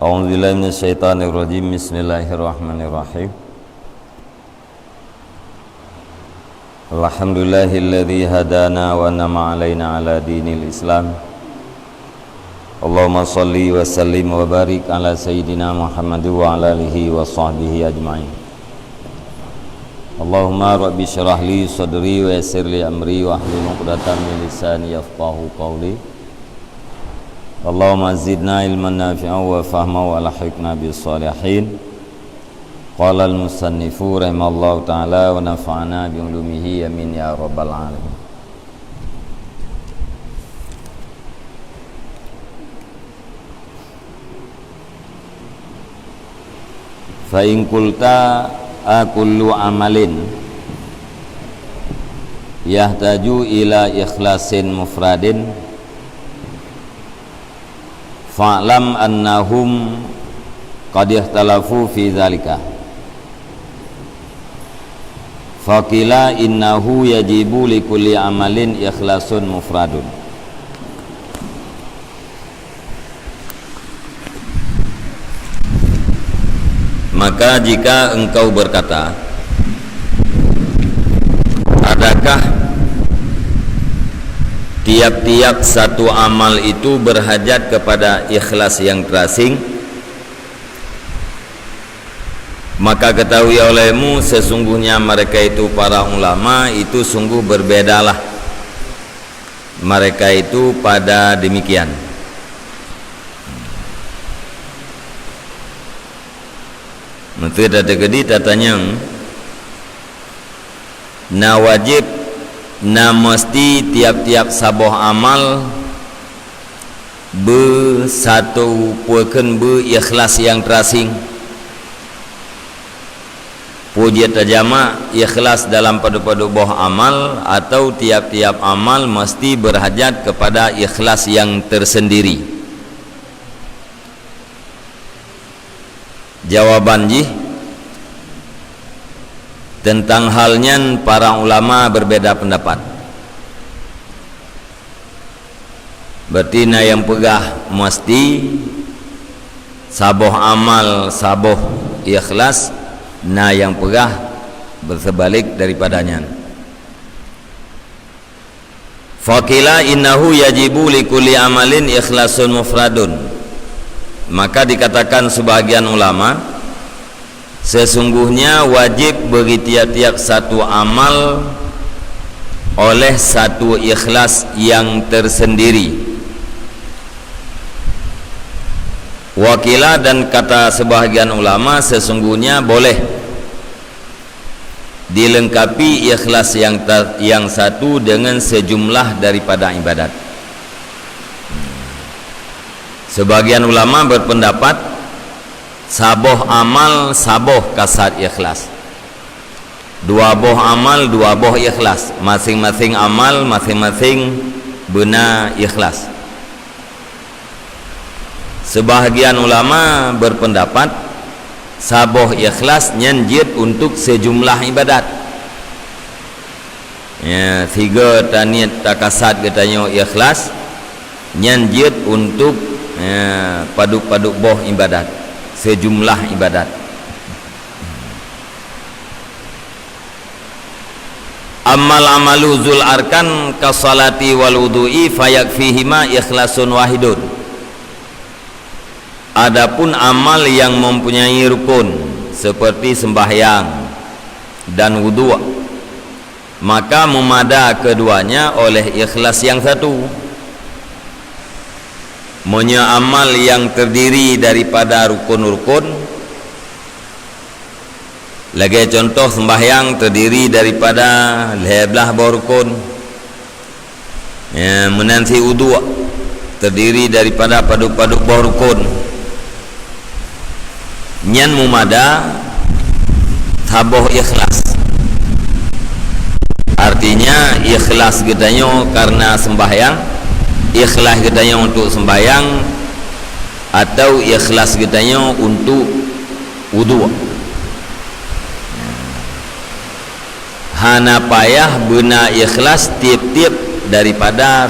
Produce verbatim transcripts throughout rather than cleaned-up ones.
أعوذ بالله من الشيطان الرجيم. بسم الله الرحمن الرحيم. الحمد لله الذي هدانا وأنعم علينا على دين الإسلام. اللهم صل وسلم وبارك على سيدنا محمد وعلى آله وصحبه أجمعين. اللهم رب اشرح لي صدري ويسر لي أمري واحلل عقدة من لساني يفقهوا قولي. اللهم زدنا علما نافعا وفهما وألحقنا بالصالحين. قال المصنف رحمه الله تعالى ونفعنا بعلومه آمين يا رب العالمين. Fa in qulta, a kullu amalin yahtaju ila ikhlasin mufradin, fa'lam annahum qad ikhtalafu fi dzalika. Faqila innahu yajibu li kulli amalin ikhlasun mufradun. Maka jika engkau berkata, adakah tiap-tiap satu amal itu berhajat kepada ikhlas yang terasing? Maka ketahui olehmu, sesungguhnya mereka itu, para ulama itu, sungguh berbedalah mereka itu pada demikian. Meunteue tateugedi tatanyong, na wajéb, na meusti tiap-tiap saboh amal beusato peukeun beu ikhlas nyang teurasing. Peue jeuet tajamak ikhlas dalam padub-padub boh amal, atau tiap-tiap amal meusti beurhajat keupada ikhlas nyang teusendiri? Jawaban jih, teuntang hal nyan para ulama beubeda peundapat. Berarti na nyang peugah meusti saboh amal saboh ikhlas, na nyang peugah beuseubalek daripada nyan. Faqila innahu yajibu li kulli amalin ikhlasun mufradun. Maka dikatakan sebahagian ulama, sesungguhnya wajib bagi tiap-tiap satu amal oleh satu ikhlas yang tersendiri. Waqila, dan kata sebahagian ulama, sesungguhnya boleh dilengkapi ikhlas yang ta-, yang satu dengan sejumlah daripada ibadat. Sebagian ulama berpendapat, saboh amal, saboh kasat ikhlas. Dua boh amal, dua boh ikhlas. Masing-masing amal, masing-masing beuna ikhlas. Sebahagian ulama berpendapat, saboh ikhlas nyan jeuet untuk sejumlah ibadat. Ya, sigoe taniet takasat geutanyoe ikhlas, nyan jeuet untuk, ya, padub-padub boh ibadat, sejumlah ibadat. Ammal amalu zul arkan kasalati wal wudu'i fayakfihima ikhlasun wahidun. Adapun amal yang mempunyai rukun seperti sembahyang dan wudhu, maka meumada keduanya oleh ikhlas yang satu. Meunyoe amal yang terdiri daripada rukun-rukun, lagée contoh sembahyang terdiri daripada lhée blaih boh rukun, ya, meunan cit wudhu terdiri daripada padub-padub boh rukun, nyan meumada saboh ikhlas. Artinya, ikhlas geutanyoe karena sembahyang, ikhlas geutanyoe untuk sembahyang, atau ikhlas geutanyoe untuk wudhu. Hana payah beuna ikhlas tieb-tieb daripada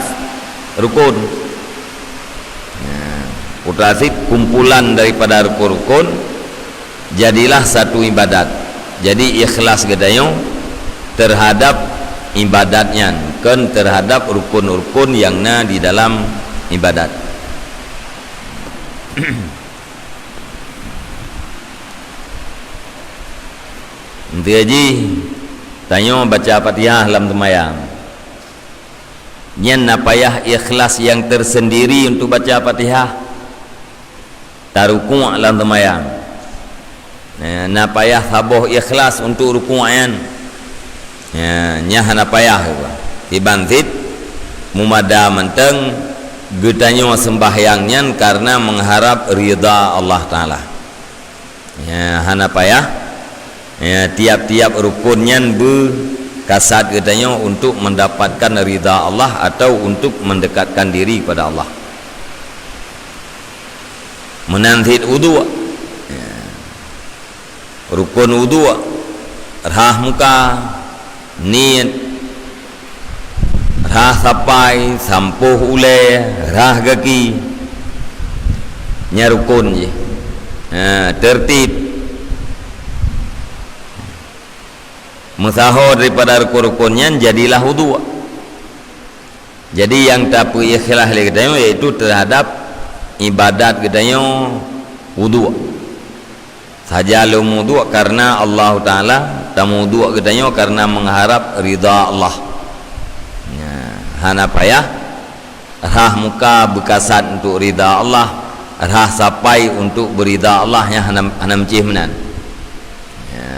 rukun. Nah, Putra sit kumpulan daripada rukun-rukun, jadilah satu ibadat. Jadi ikhlas geutanyoe terhadap ibadat nyan, kon terhadap rukun-rukun nyang na di dalam ibadat. Enteuk jih tanyoe baca Fatihah lam seumayang. Nyan na payah ikhlas nyang tersendiri untuk baca Fatihah. Tarukuk lam seumayang. Nah, na payah saboh ikhlas untuk rukuk nyan. Nya, nyan hana payah. Kiban sit mumada mantong geutanyoe seumbahyang nyan karena mengharap ridha Allah Taala. Ya, hana payah. Ya, tiap-tiap rukun nyan beukasad geutanyoe untuk mendapatkan ridha Allah atau untuk mendekatkan diri kepada Allah. Meunan sit uduk. Ya. Rukun uduk, rhah muka, niet, rhah sapai, sampôh ulée, rhah gaki. Nyan rukun jih. Ha, tertib. Meusaho daripada rukun-rukun nyan jadilah uduk. Jadi nyang tapeuikhlas lé geutanyoe yaitu terhadap ibadat geutanyoe uduk. Saja lom uduk karena Allahu Taala, tamuduk geutanyoe karena mengharap ridha Allah. Nya, hana payah rhah muka beukasad untuk ridha Allah, rhah sapai untuk beuridha Allah, nyan hana, hana meucih meunan. Nya.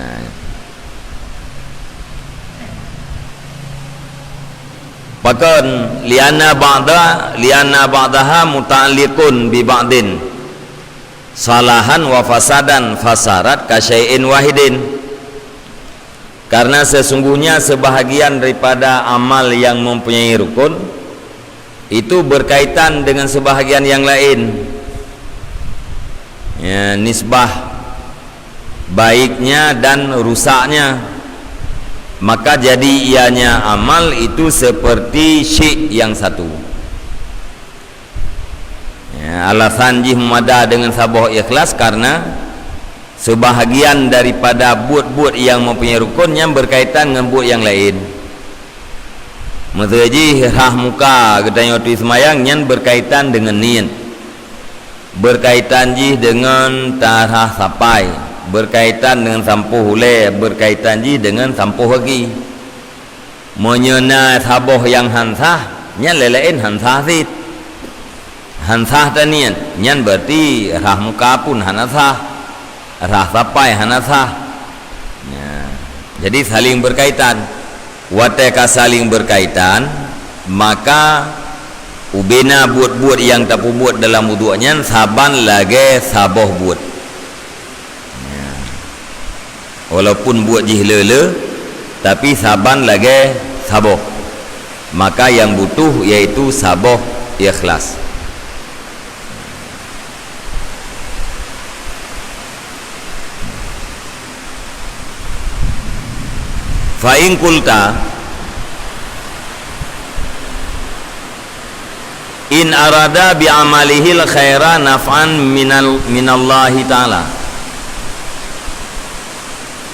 Pakon? Lianna ba'da, lianna ba'daha muta'alliqun bi ba'din. Salahan wa fasadan fasarat ka syai'in wahidin. Karena sesungguhnya sebahagian daripada amal yang mempunyai rukun itu berkaitan dengan sebahagian yang lain. Ya, nisbah baiknya dan rusaknya, maka jadi ianya amal itu seperti syik yang satu. Ya, alasan jih mada dengan saboh ikhlas karena sebahagian daripada buet-buet yang mempunyai rukun nyan berkaitan dengan buet yang lain. Meuseu jih rhah muka geutanyoe tui seumayang nyan berkaitan dengan niet. Berkaitan jih dengan tarhah sapai, berkaitan dengan sampôh ulée, berkaitan jih dengan sampôh gaki. Meunyoe na saboh nyang han sah, nyan lé laén han sah cit. Han sah taniet, nyan berarti rhah muka pun hana sah, rhah sapai hana sah. Nya, jadi saling berkaitan. Watée ka saling berkaitan, maka ubena buet-buet nyang tapeubuet dalam uduk nyan saban lagée saboh buet. Nya. Walaupun buet jih le-le, tapi saban lagée saboh. Maka nyang butuh yaitu saboh ikhlas. Fa in qulta, in arada bi amalihil khaira naf'an minal, minallahi ta'ala,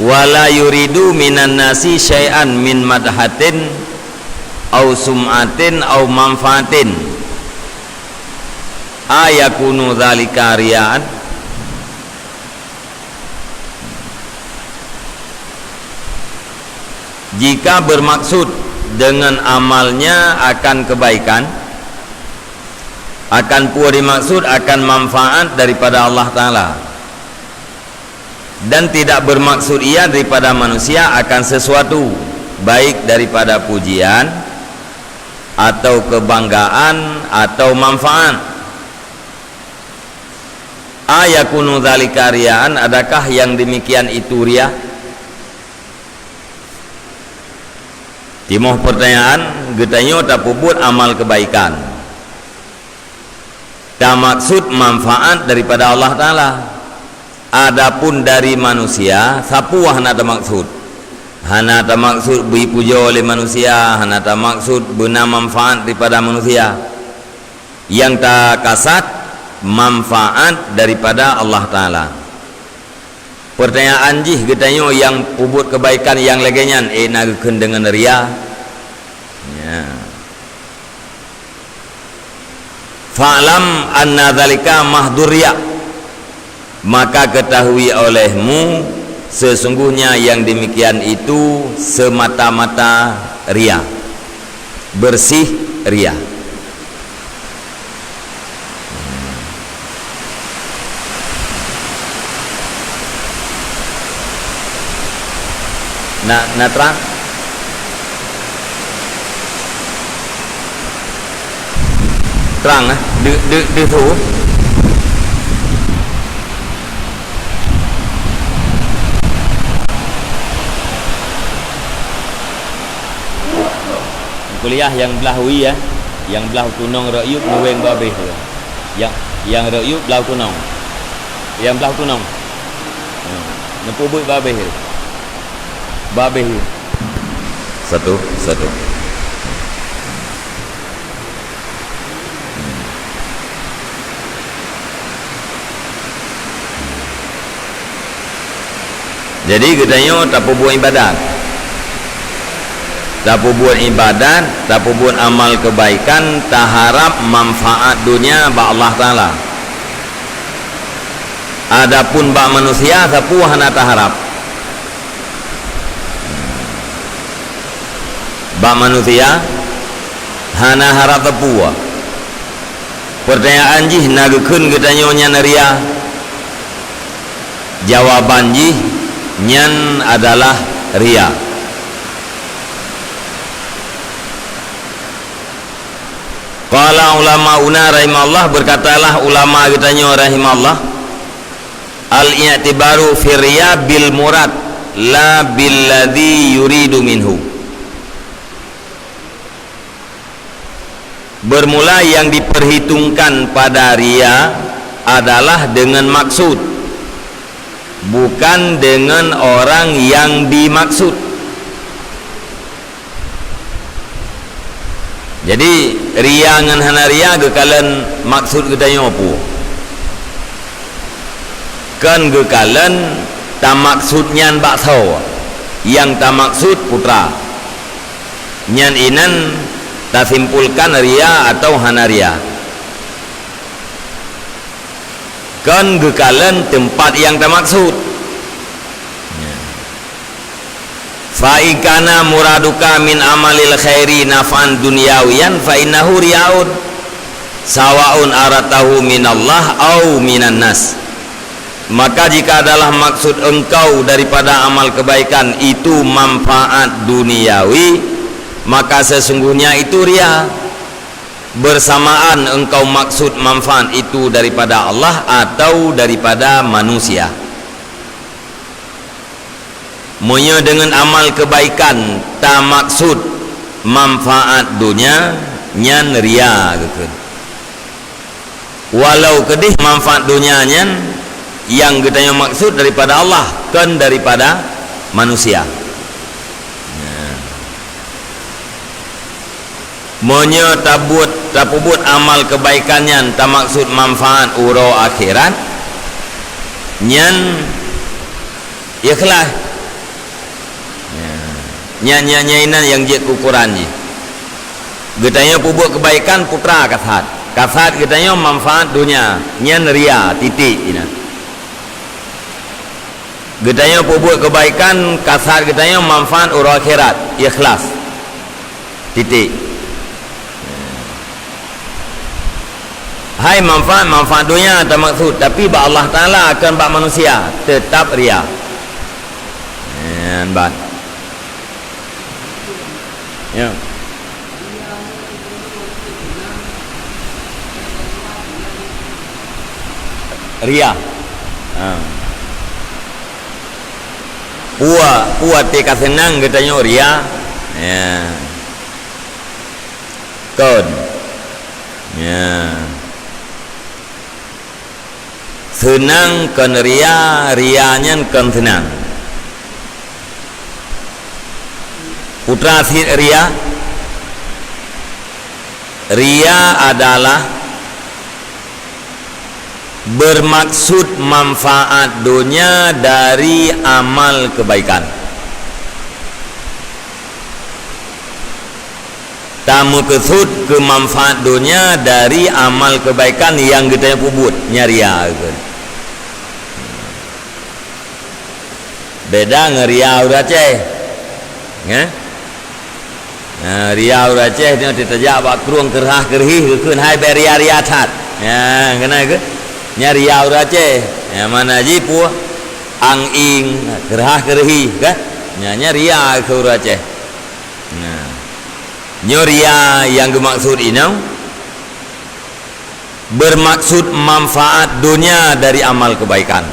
wa la yuridu minan nasi syai'an min madhatin au sum'atin au manfaatin, a yakunu dzalika riya'an? Jika bermaksud dengan amalnya akan kebaikan, akan peue dimaksud akan manfaat daripada Allah Taala, dan tidak bermaksud ia daripada manusia akan sesuatu, baik daripada pujian, atau kebanggaan, atau manfaat. A yakunu dzalika riya'an, adakah yang demikian itu riya? Timoh pertanyaan, geutanyoe tapeubuet amal kebaikan, tamaksud manfaat daripada Allah Taala. Adapun dari manusia, sapeue hana tamaksud. Hana tamaksud beuipujoe lé manusia, hana tamaksud beuna manfaat daripada manusia. Nyang takasad manfaat daripada Allah Taala. Peurtanyaan jih, geutanyoe nyang peubuet keubaikan nyang lagée nyan, éh, na geukheun deungon ria? Ya. "Fa'lam anna dzalika mahdhur riya." Maka ketahui olehmu, sesungguhnya yang demikian itu semata-mata ria, bersih ria. Na, na trang? Trang, eh? Di, di, di su. Kuliah nyang blah wie, eh? Nyang blah tunong rot yup nuweng babeh tu. Nyang, nyang rot yup blah tunong. Nyang blah tunong. Hmm. Neupeubuet babeh tu. Babeh tu. Satu, satu. Jadi, geutanyoe tapeubuet ibadat. Tapeubuet ibadat, tapeubuet amal keubaikan, taharab manfaat dunia bak Allah Taala. Adapun bak manusia, sapeue hana taharab. Bak manusia, hana harab sapeue. Peurtanyaan jih, na geukheun geutanyoe nyan ria? Jawaban jih, nyan adalah ria. Qala ulamauna rahimahullah, berkatalah ulama geutanyoe rahimahullah, "Al-i'tibaru fir riya bil murad, la bil ladzi yuridu minhu." Bermula yang diperhitungkan pada ria adalah dengan maksud, bukan dengan orang yang dimaksud. Jadi, ria ngon hana ria geukalon maksud geutanyoe peue. Kon geukalon tamaksud nyan bak soe, nyang tamaksud putra. Nyan inan tasimpulkan ria atawa hana ria. Kon geukalon teumpat nyang tamaksud. Fa in kana muraduka min amalil khairi naf'an dunyawiyan fa innahu riyaun, sawaun aratahu minallah au minan nas. Maka jika adalah maksud engkau daripada amal kebaikan itu manfaat duniawi, maka sesungguhnya itu ria. Bersamaan engkau maksud manfaat itu daripada Allah atau daripada manusia. Meunyoe deungon amal keubaikan tamaksud manfaat donya, nyan ria geukheun. Walau keudeh manfaat donya nyan nyang geutanyoe maksud daripada Allah, kon daripada manusia. Nah. Meunyoe tabuet, tapeubuet amal keubaikan nyan tamaksud manfaat uroe akhirat, nyan ikhlas. Nyan, nyan, nyan inan nyang jeuet keu ukuran jih. Geutanyoe peubuet keubaikan putra kasat. Kasat geutanyoe manfaat donya, nyan ria, titik inan. Geutanyoe peubuet keubaikan, kasat geutanyoe manfaat uroe akhirat, ikhlas. Titik. Hai manfaat, manfaat donya tamaksud, tapi bak Allah Taala kon bak manusia, teutap ria. Nyan ban. Ya. Ria. Ha. Peue, peue watée ka seunang geutanyoe ria? Ya. Kon. Ya. Seunang kon ria, ria nyan kon seunang. Putra sit ria, ria adalah Bermaksud manfaat donya dari amal kebaikan. Tameukeusut keu manfaat donya dari amal kebaikan nyang geutanyoe peubuet, nyan ria keuh. Beda ngon ria ureuëng Aceh. Nyan? Nah, ria ureuëng Aceh nyoe teutajak bak krueng keurhah keurhih geukheun hai bèk ria-ria that. Nyan, keunan keuh. Nyan ria ureuëng Aceh. Nyan mana jih peue? Ang-ing, keurhah keurhih, kan? Nyan, nyan ria keu ureuëng Aceh. Nah. Nyoe ria nyang geumaksud inong, bermaksud manfaat donya dari amal kebaikan.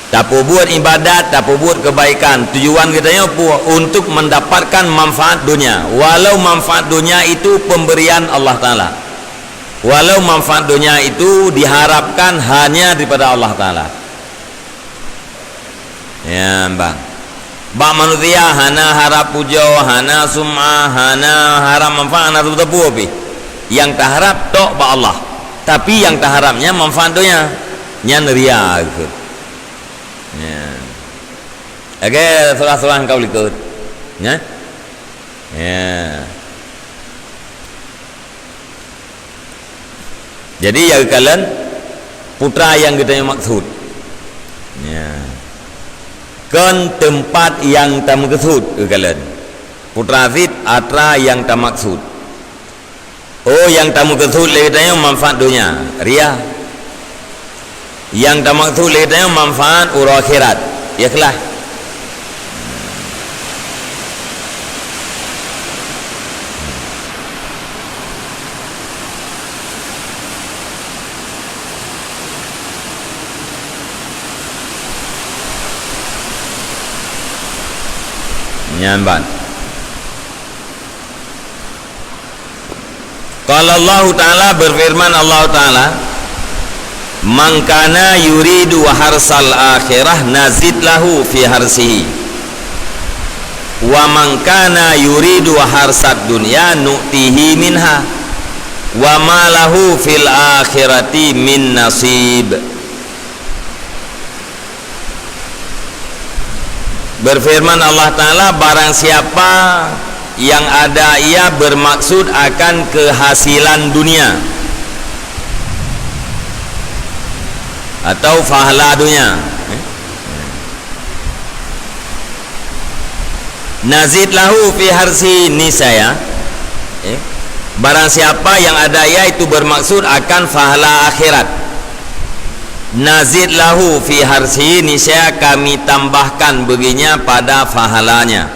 Tapeubuet ibadat, tapeubuet kebaikan, tujuan geutanyoe peue? Untuk mendapatkan manfaat donya. Walau manfaat donya itu pemberian Allah Taala. Walau manfaat donya itu diharapkan hanya daripada Allah Taala. Ya, bang. Bak manusia hana harap pujoe, hana sum'ah, hana harap manfaat, hana teupeu-teupeu pih. Nyang taharap tok bak Allah. Tapi nyang taharap nyan manfaat donya. Nyan ria keuh. Ya. Oke, surah-surah engkau likot. Ya? Ya. Jadi, ya, geukalon putra nyang geutanyoe maksud. Ya. Kon teumpat nyang tameukeusut, geukalon. Putra cit atra nyang tamaksud. Oh, nyang tameukeusut lé geutanyoe manfaat donya, ria. Nyang tamaksud lé geutanyoe manfaat uroe akhirat, ikhlas. Nyan ban. Qala Allahu Ta'ala, berfirman Allah Ta'ala, "Man kana yuridu harsal akhirah nazid lahu fi harsihi. Wa man kana yuridu harsad dunya nu'tihi minha. Wa ma lahu fil akhirati min nasib." Berfirman Allah Ta'ala, barang siapa yang ada ia bermaksud akan kehasilan dunia atau pahala dunia, eh? Nazid lahu fi harsi nisaya, eh? Barang siapa yang ada ia itu bermaksud akan pahala akhirat, nazid lahu fi harsihi, niscaya kami tambahkan baginya pada pahalanya.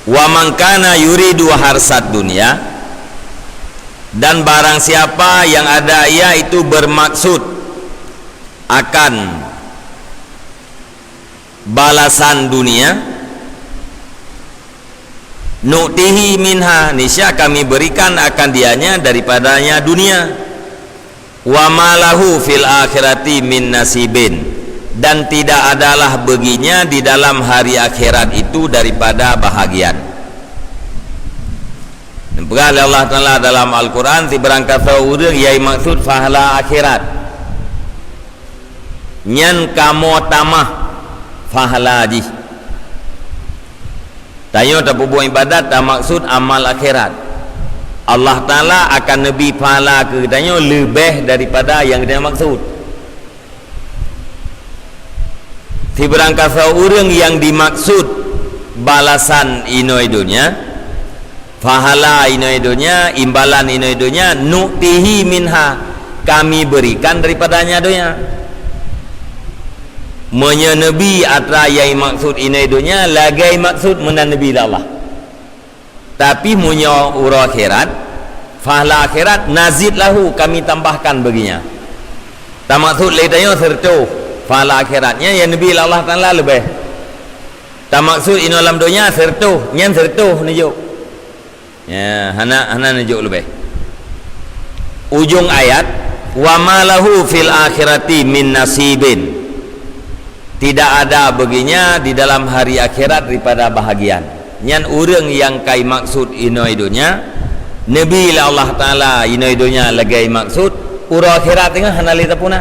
Wa man kana yuridu harsad dunya, dan barang siapa yang ada ia itu bermaksud akan balasan dunia, nu'tihi minha, niscaya kami berikan akan dianya daripadanya dunia. Wa ma lahu fil akhirati min nasibin, dan tidak adalah baginya di dalam hari akhirat itu daripada bahagian. Neupeugah lé Allah Taala dalam Al-Quran, sibarang kasoe ureuëng nyang maksud pahala akhirat, nyan kamoe tamah pahala jih. Tanyoe tapeubuet ibadat tamaksud amal akhirat. Allah Taala akan neubri pahala keu geutanyoe leubeh daripada nyang geutanyoe maksud. Sibarang kasoe ureuëng nyang dimaksud balasan inoe donya, pahala inoe donya, imbalan inoe donya, nu'tihi minha, kami berikan daripadanya donya. Meunyoe neubri atra nyang maksud inoe donya, lagée maksud meunan neubri lé Allah. Tapi meunyoe uroe akhirat, pahala akhirat, nazid lahu, kami tambahkan baginya. Tamaksud lé tanyoe sireutôh, pahala akhirat nyan nyang neubri lé Allah Taala leubeh. Tamaksud inoe lam donya sireutôh, nyan sireutôh neujok. Ya, hana, hana neujok leubeh. Ujong ayat, "Wa ma lahu fil akhirati min nasibin." Tidak ada baginya di dalam hari akhirat daripada bahagian. Nyan ureuëng nyang kai maksud inoe donya, Neubi lé Allah Taala inoe donya lagée maksud, uroe akhirat teungoh hana lé tapuna.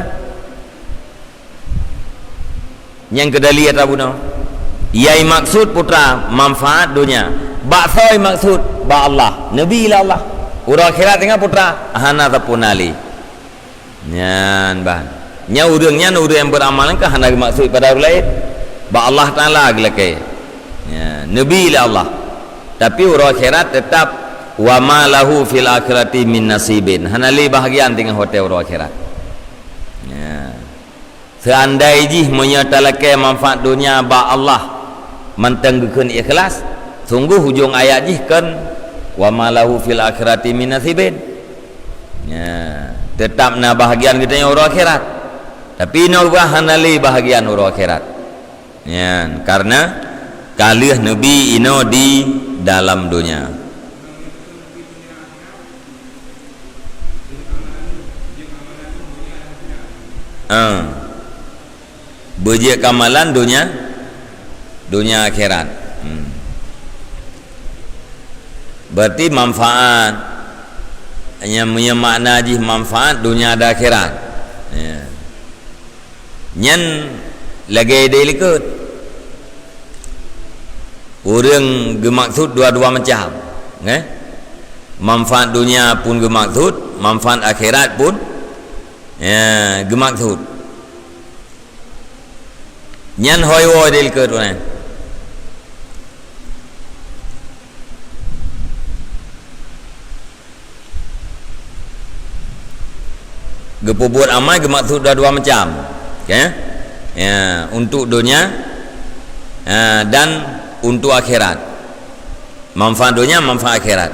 Nyang keudali ata bunoe. Yai maksud putra manfaat donya. Bak soe maksud? Bak Allah. Neubi lé Allah. Uroe akhirat teungoh putra hana tapuna lé. Nyan ban. Nya ureuëng nyan ureuëng nyang beuramal kan hana geumaksud pada ureuëng laén. Bak Allah Taala geulakée. Ya, neubi lé Allah. Tapi uroe akhirat tetap, "Wa ma lahu fil akhirati min nasibin." Hana lé bahagian teungoh watée uroe akhirat. Ya. Seandai jih meunyoe talakée manfaat donya bak Allah, mantong geukheun ikhlas, sungguh ujong ayat jih kon, "Wa ma lahu fil akhirati min nasibin." Ya, tetap na bahagian geutanyoe uroe akhirat. Tapi inoe bah hana lé bahagian uroe akhirat. Nyan, karena ka lheueh neubi inoe di dalam donya. Ah. Beujeuet kamalan donya, donya akhirat. Hmm. Berarti manfaat, nyang, nyang makna jih manfaat donya dan akhirat. Ya. Nyan lagée di likot. Ureuëng geumaksud dua-dua macam, eh? Manfaat donya pun geumaksud, manfaat akhirat pun, ya, geumaksud. Nyan hôi woe di likot ureuëng. Geupeubuet amai geumaksud dua-dua macam. Oke? Ya, untuk donya, ya, dan untuk akhirat. Manfaat donya, manfaat akhirat.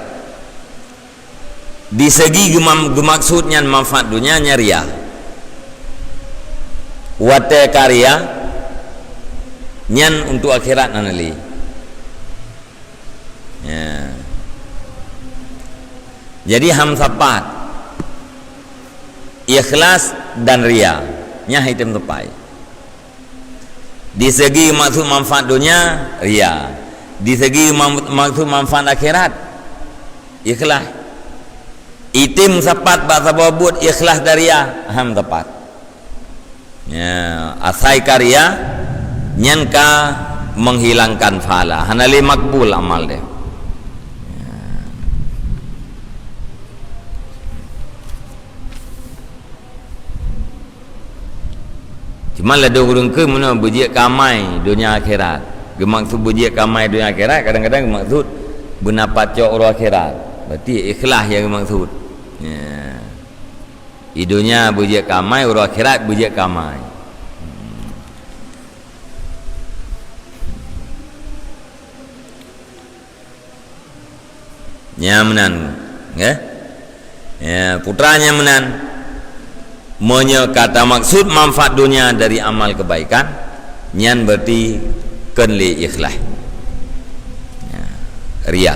Di segi geumam-, geumaksud nyan manfaat donya, nyan ria. Watée ka ria, nyan untuk akhirat hana lé. Ya. Jadi han sapat ikhlas dan ria. Nyan item tepai. Di segi maksud manfaat donya, ria. Di segi mam-, maksud manfaat akhirat, ikhlas. Item sapat bak saboh buet ikhlas dan ria, han sapat. Ya, asai ka ria, nyan ka menghilangkan pahala. Hana lé makbul amal dia. Ya. Cuma ladôm ureuëng keu meunoe beujeuet keu amai donya akhirat. Geumaksud beujeuet keu amai donya akhirat, kadang-kadang geumaksud beuna pacok uroe akhirat. Berarti ikhlas nyang geumaksud. Ya. Di donya beujeuet keu amai, uroe akhirat beujeuet keu amai. Nyan meunan, ya. Ya, putra nyan meunan. Meunyoe ka tamaksud manfaat donya dari amal kebaikan, nyan berarti kon lé ikhlas. Ya, ria.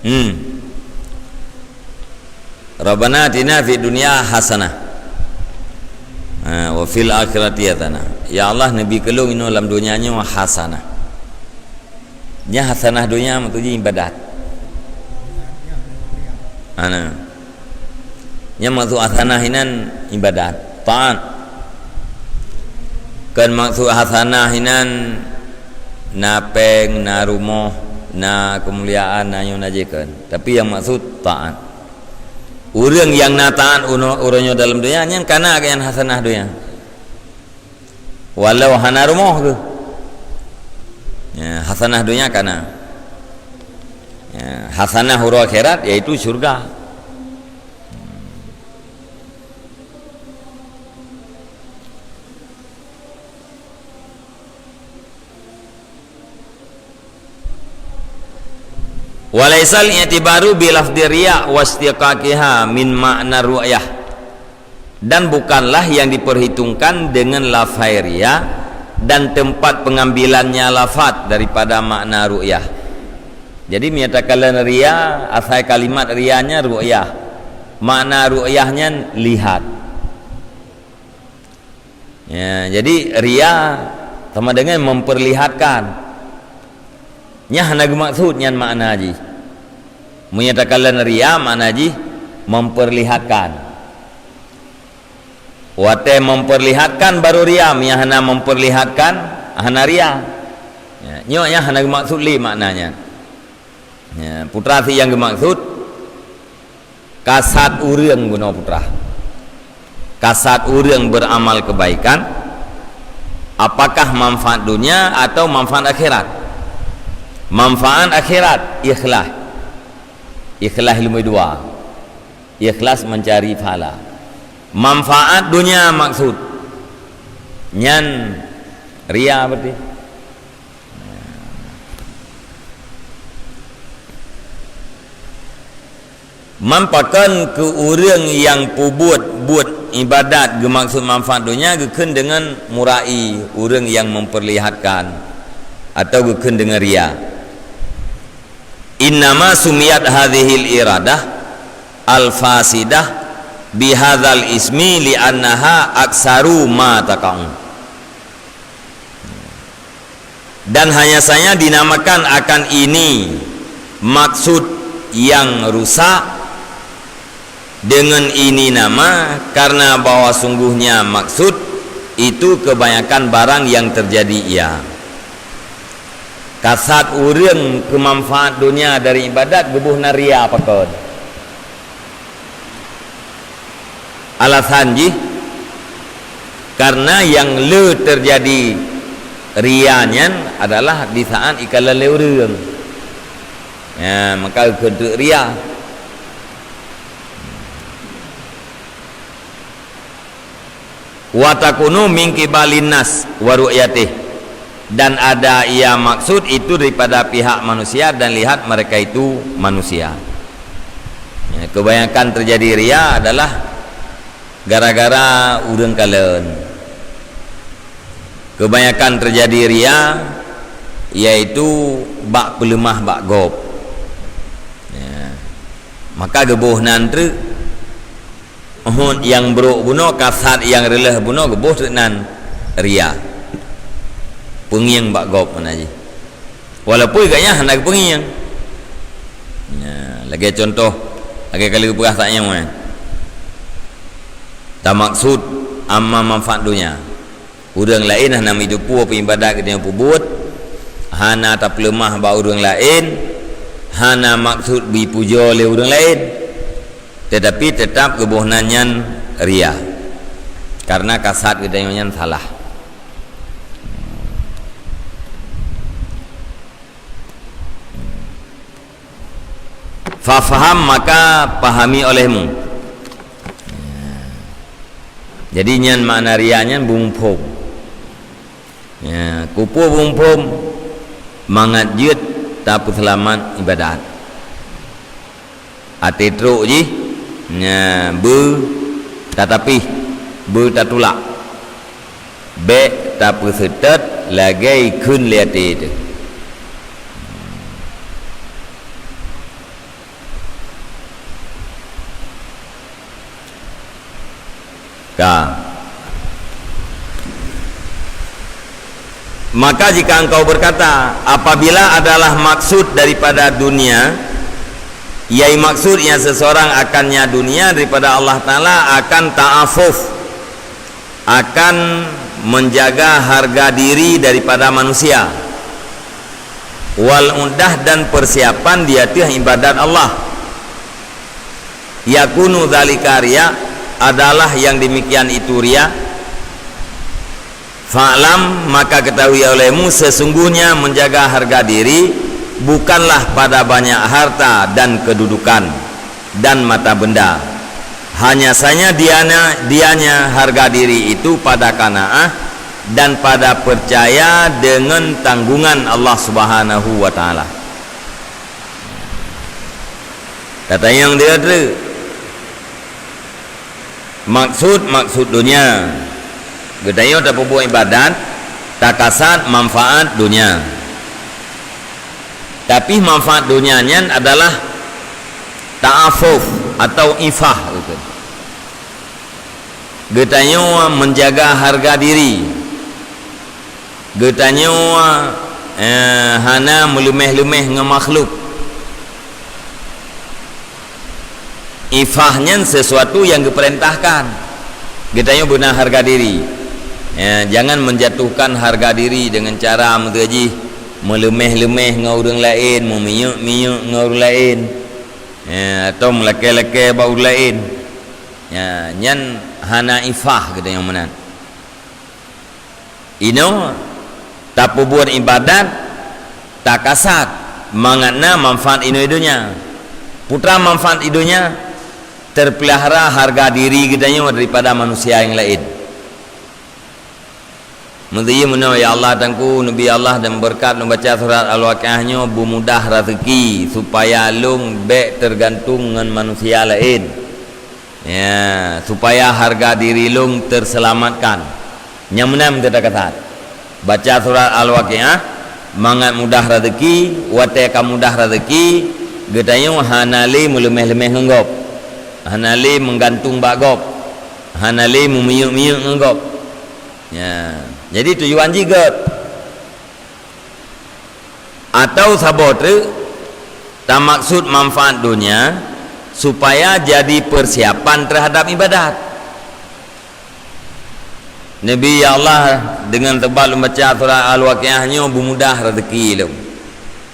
Hmm. Rabbana atina fid dunya hasanah. Ha, wa fil akhirati hasanah. Ya Allah, neubi keu lôn inoe lam donya nyoe hasanah. Nyan hasanah donya maksud jih ibadat. Ana. Nyan maksud hasanah inan ibadat, taat. Kon maksud hasanah inan na péng, na rumoh, na keumuliaan, na nyoe na jih kon. Tapi nyang maksud taat. Ureuëng nyang na taat uno-, uroe nyoe dalam donya, nyan kana geuh nyan hasanah donya. Walau hana rumoh geuh. Ya, hasanah donya kana. Ya, hasanah uroe akhirat yaitu syurga. Walaisal i'tibaru bi lafdi riya wa istiqaqiha min ma'na ru'yah. Dan bukanlah yang diperhitungkan dengan lafai riya dan tempat pengambilannya lafaz daripada makna ru'yah. Jadi, menyatakan riya, asai kalimat riya nyan ru'yah. Makna ru'yah nyan lihat. Ya, jadi ria Sama dengan memperlihatkan. Nyan hana geumaksud nyan makna jih. Meunyoe takalon ria, makna jih memperlihatkan. Watée memperlihatkan baru ria, meunyoe hana memperlihatkan, hana ria. Ya, nyoe nyan hana geumaksud lé makna nyan. Ya, putra si nyang geumaksud, kasat ureuëng bunoe putra. Kasat ureuëng beramal kebaikan, apakah manfaat dunia atau manfaat akhirat? Manfaat akhirat, ikhlas. Ikhlas leubeh dua. Ikhlas mencari pahala. Manfaat dunia maksud. Nyan ria berarti. Man pakon keu ureuëng nyang peubuet buet ibadat geumaksud manfaat dunia, geukheun deungon murai ureuëng nyang memperlihatkan, atau geukheun deungon ria. Innama sumiyat hadhil iradah al-fasidah bihadzal ismi li'annaha aksaru ma taqa'u. Dan hanya saja dinamakan akan ini maksud yang rusak dengan ini nama, karena bahwa sungguhnya maksud itu kebanyakan barang yang terjadi ia. Kasat ureuëng keu manfaat dunia dari ibadat geuboh na ria pakon. Alasan jih, karena nyang le terjadi ria nyan adalah di saat ikalon lé ureuëng. Ya, maka geukheun teuk ria. Wa takunu min qibalin nas wa ru'yatih. Dan ada ia maksud itu daripada pihak manusia dan lihat mereka itu manusia. Ya, kebanyakan terjadi ria adalah gara-gara ureuëng kalon. Kebanyakan terjadi ria, yaitu bak peuleumah bak gob. Ya. Maka geuboh nan treuk. Uhud nyang brok bunoe, kasat nyang reuloh bunoe geuboh treuk nan ria. Peungieng bak gob mana jih. Walaupun gobnyan hana geupeungieng. Nah, lagée contoh, lagée ka lheueh geupeugah saat nyoe. Tamaksud amma manfaat dunia. Ureuëng laén hana meutupeue peuibadat geutanyoe peubuet, hana tapeuleumah bak ureuëng laén, hana maksud beuipujoe lé ureuëng laén. Tetapi tetap geuboh nan nyan ria, karena kasat geutanyoe nyan salah. Fafham, maka pahami olehmu. Jadi nyan makna ria nyan bungphom. Ya, kupeue bungphom mangat jeuet tapeuseulamat ibadat. Até trok jih, nya, beu tatapih, beu tatulak. Bék tapeuseutôt lagée kheun lé até teuh. Ka. Maka jika engkau berkata, apabila adalah maksud daripada dunia, yai maksud yang seseorang akannya dunia daripada Allah Ta'ala akan ta'afuf, akan menjaga harga diri daripada manusia, wal uddah dan persiapan di ateueh ibadat Allah. Yakunu dzalika riya, adalah yang demikian itu ria. Fa'lam, maka ketahui olehmu, sesungguhnya menjaga harga diri bukanlah pada banyak harta dan kedudukan dan mata benda. Hanya saja dianya, dianya harga diri itu pada qanaah dan pada percaya dengan tanggungan Allah Subhanahu wa Ta'ala. Tatanyong dia tu, maksud-maksud dunia. Geutanyoe tapeubuet ibadat, takasat manfaat dunia. Tapi manfaat dunia nyan adalah ta'afuf atau ifah gitu. Geutanyoe menjaga harga diri. Geutanyoe, eh, hana meuleumeh-leumeh ngon makhluk. Ifah nyan sesuatu yang geupeurintahkan. Geutanyoe beuna harga diri. Ya, jangan menjatuhkan harga diri dengan cara meuteujih meuleumeh-leumeh ngon ureuëng laén, meumiyuek-miyuek ngon ureuëng laén, ya, atau meulakée-lakée bak ureuëng laén. Ya, nyan hana ifah geutanyoe meunan. Inoe tapeubuet iébadat takasat mangat na manfaat inoe donya. Putra manfaat i donya, terpelihara harga diri geutanyoe daripada manusia nyang laén. Meuteuié meunoe, ya Allah Teungku, neubi Allah dan beureukat neubaca surat Al-Waqiah nyoe beumudah raseuki supaya lôn bék teugantung ngon manusia laén. Ya, supaya harga diri lôn teuseulamatkan. Nyang meunan teutakasat. Baca surat Al-Waqiah, mangat mudah raseuki, watée ka mudah raseuki, geutanyoe hana lé meuleumeh-leumeh ngon gob. Hana lé meugantung bak gob. Hana lé meumiyuek-miyuek ngon gob. Ya, jadi tujuan jih gét. Atau saboh treuk tamaksud manfaat donya supaya jadi persiapan terhadap ibadat. Neubi, ya Allah, dengan sebab lôn baca surat Al-Waqiah nyoe beumudah raseuki lôn.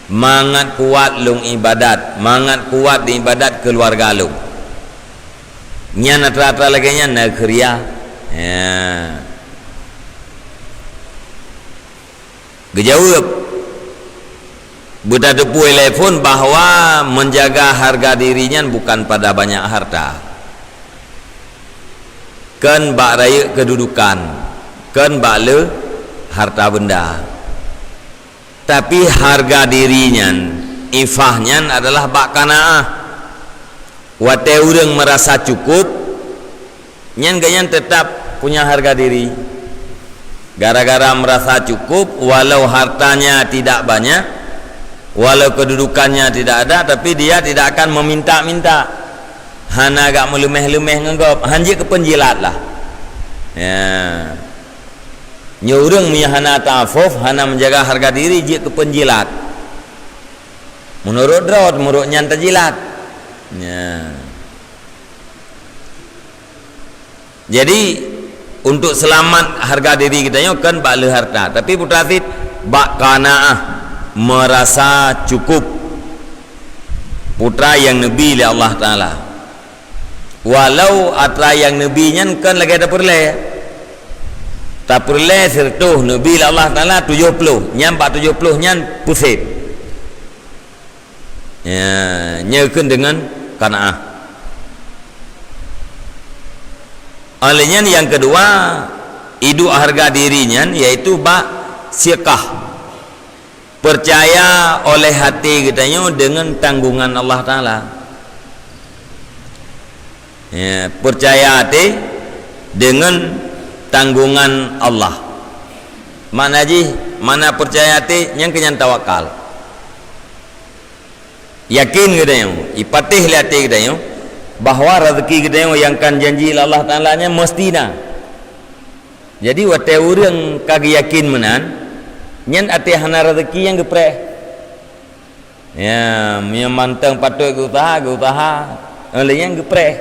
Mangat kuat lôn ibadat, mangat kuat di ibadat keuluwarga lôn. Nyan atra-atra lagée nyan na keuria. Ya. Geujaweueb, beutateupeue lé phon bahwa menjaga harga diri nyan bukan pada banyak harta. Kon bak rayeuk keududukan, kon bak le harta benda. Tapi harga diri nyan, ifah nyan adalah bak qanaah. Watée ureuëng meurasa cukup, nyan geuhnyan teutab punya harga diri. Gara-gara meurasa cukup, walau hartanya tidak banyak, walau kedudukannya tidak ada, tapi dia tidak akan meminta-minta. Hana gak meuleumeh-leumeh ngon gob, han jeuet keu peunjilat lah. Ya. Nyoe ureuëng meunyoe hana ta'afuf, hana menjaga harga diri, jeuet keu peunjilat. Meunurot droe, meunurot nyan teujilat. Ya. Jadi, untuk seulamat harga diri geutanyoe kon bak le harta, tapi putra cit bak qanaah, meurasa cukup. Putra nyang neubi lé Allah Taala. Walau atra nyang neubi nyan kon lagée tapeureulée. Tapeureulée sireutôh, neubi lé Allah Taala tujoh ploh, nyan bak tujoh ploh nyan pusép. Ya, nyoe keuh deungon qanaah. Oleh nyan nyang keudua, iduek hareuga diri nyan yaitu bak siqah. Peucaya oleh até geutanyoe deungon tanggongan Allah Taala. Ya, peucaya até deungon tanggongan Allah. Makna jih, makna peucaya até nyang keu nyan tawakal. Yakin geutanyoe, ipatéh lé até geutanyoe bahwa raseuki geutanyoe nyang ka janji lé Allah Taala nyan meuseuti na. Jadi watée ureuëng ka geuyakin meunan, nyan até hana raseuki nyang geupreh. Ya, meunyoe mantong patot geuuseuha, geuuseuha, lé nyan geupreh.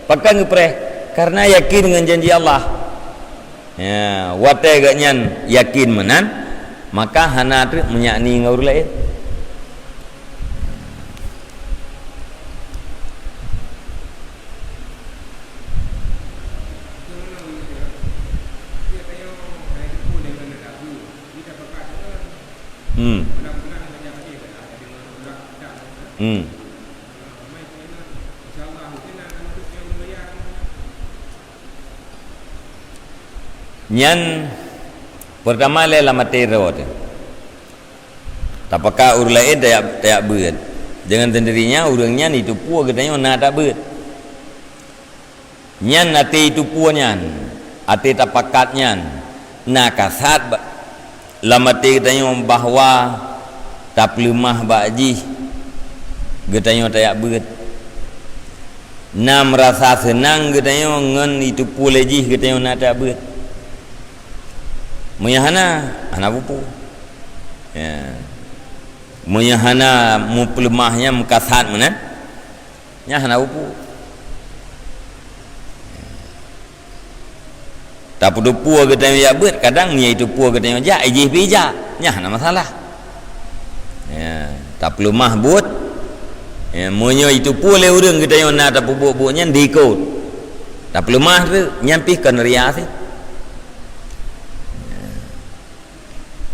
Pakon geupreh? Karena yakin ngon janji Allah. Ya, watée geuhnyan yakin meunan, maka hana treuk meunyak ni ngon ureuëng laén. Hmm. Hmm. Nyan peurtama lé lam até droe teuh. Tapakat ureuëng laén tajak, tajak beuet. Deungon sendirinya ureuëng nyan jiteupeue geutanyoe na tajak beuet. Nyan até jiteupeue nyan, até tapakat nyan, na kasat ba-, lam até geutanyoe bahwa tapeuleumah bak jih geutanyoe tajak beuet. Na meurasa seunang geutanyoe ngon jiteupeue lé jih geutanyoe na tajak beuet. Meunyoe hana, hana peue-peue. Ya. Meunyoe hana meupeuleumah nyan, meukasat meunan, nyan hana peue-peue. Tapeuteupeue geutanyoe jak beuet, kadang meunyoe jiteupeue geutanyoe jak, jih pih jak, nyan hana masalah. Ya, tapeuleumah buet. Ya, meunyoe jiteupeue lé ureuëng geutanyoe na tapeubuet buet nyan, diikot. Tapeuleumah tu, nyan pih kon ria sih.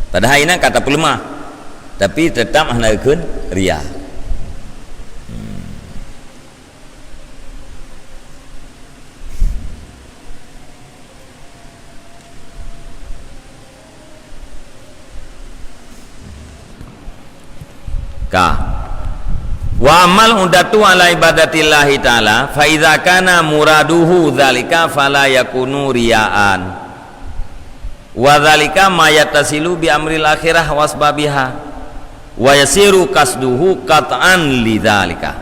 Padahai inan ka tapeuleumah, tapi teutap hana geukheun ria. Hmm. Ka. Wa amal udatu ala ibadatillahi ta'ala, fa idza kana muraduhu dzalika fala yakunu riyaan. Wa dzalika ma yattasilu bi amril akhirah wasbabiha. Wa yasiru qasduhu qat'an lidzalika.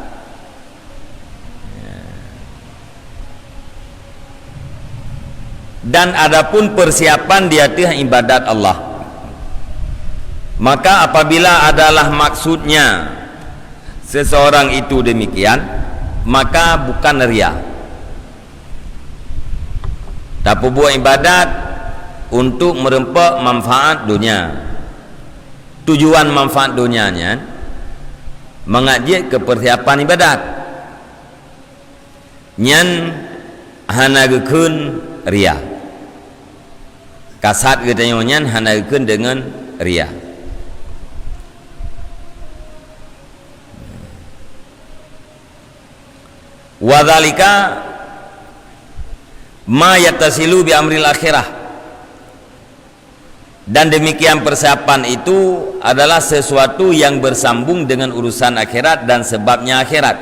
Dan adapun persiapan di ateueh ibadat Allah, maka apabila adalah maksudnya seseorang itu demikian, maka bukan ria. Tapeubuet ibadat untuk meureumpok manfaat donya. Tujuan manfaat donya nyan mangat jeuet keu persiapan ibadat. Nyan hana geukheun ria. Kasat geutanyoe nyan hana geukheun deungon ria. Wa dzalika ma yattasilu bi amril akhirah. Dan demikian persiapan itu adalah sesuatu yang bersambung dengan urusan akhirat dan sebabnya akhirat.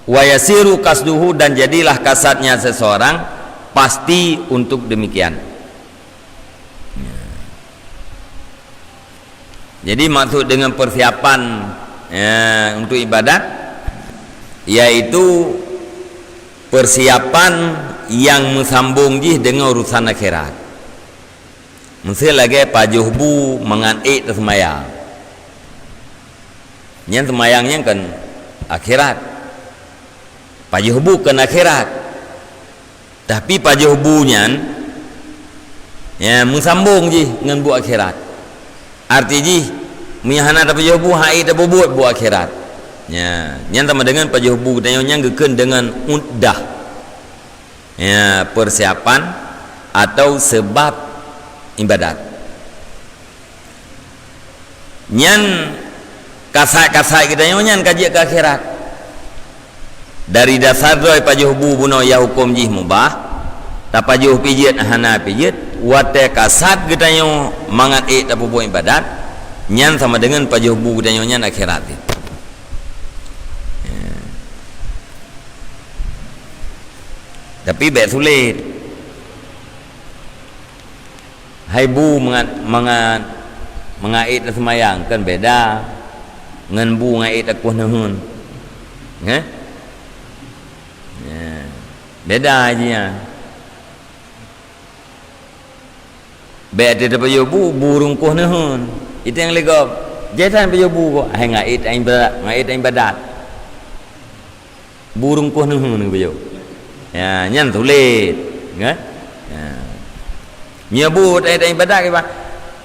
Wa yasiru qasduhu, dan jadilah kasatnya seseorang pasti untuk demikian. Jadi maksud dengan persiapan, ya, untuk ibadat, yaitu persiapan yang meusambong jih dengan urusan akhirat. Miseu lagée pajoh bu mangat ék teuseumayang. Nyan seumayang nyan kon akhirat. Pajoh bu kon akhirat. Tapi pajoh bu nyan, ya, meusambong jih ngon bu akhirat. Arti jih, meunyoe hana tapajoh bu, han ék tapeubuet bu akhirat. Ya, nyan sama dengan pajoh bu geutanyoe nyan geukheun dengan uddah. Ya, persiapan atau sebab ibadat. Nyan kasat-kasat geutanyoe nyan ka jeuet keu akhirat. Dari dasar droe pajoh bu bunoe nyang huköm jih mubah, tapajoh pih jeuet hana pih jeuet, watée kasat geutanyoe mangat ék tapeubuet ibadat, nyan sama dengan pajoh bu geutanyoe nyan akhirat. Ya. Tapi bék sulet. Hai bu mangat, mangat, mangat ék taseumayang, kan beda ngon bu ngon ék takueh neuheun. Heh? Ya. Beda jih nyan. Bék tapajoh bu, bu rungkoh neuheun. Itu nyang lé gob. Jai tan pajoh bu kok. Hai ngon ék ibadat, ngon ék ibadat. Bu rungkoh neuheun geupajoh. Ya, nyan sulet, kan? Ya. Nyoe buet, eh, ibadat kiban.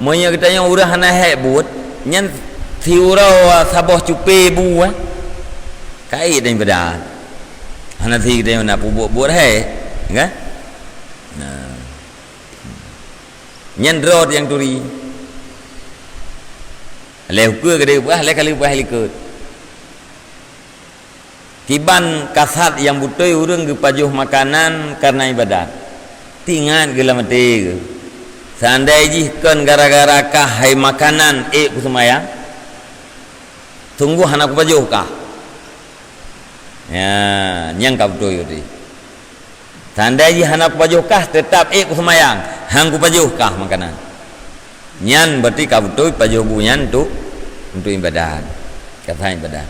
Meunyoe geutanyoe ureuëng hana hék buet, nyan siuroe saboh cupé bu, eh. Ka ék dan ibadat. Hana si geutanyoe na peubuet-buet hék, kan? Nah. Nyan droe nyang turi. Lé ukeue geude peugah, lé kali peugah likot. Kiban kasat nyang beutôi ureuëng geupajoh makanan kareuna ibadat. Tingat geuh lam até geuh. Seandai jih kon gara-gara kah hai makanan ék kuseumayang, sunggoh hana kupajoh kah. Ya, nyang ka beutôi tadi. Tanda jih hana kupajoh kah, teutap ék kuseumayang, han kupajoh kah makanan. Nyan berarti ka beutôi pajoh bu nyan untuk, untuk ibadat. Ka sah ibadat.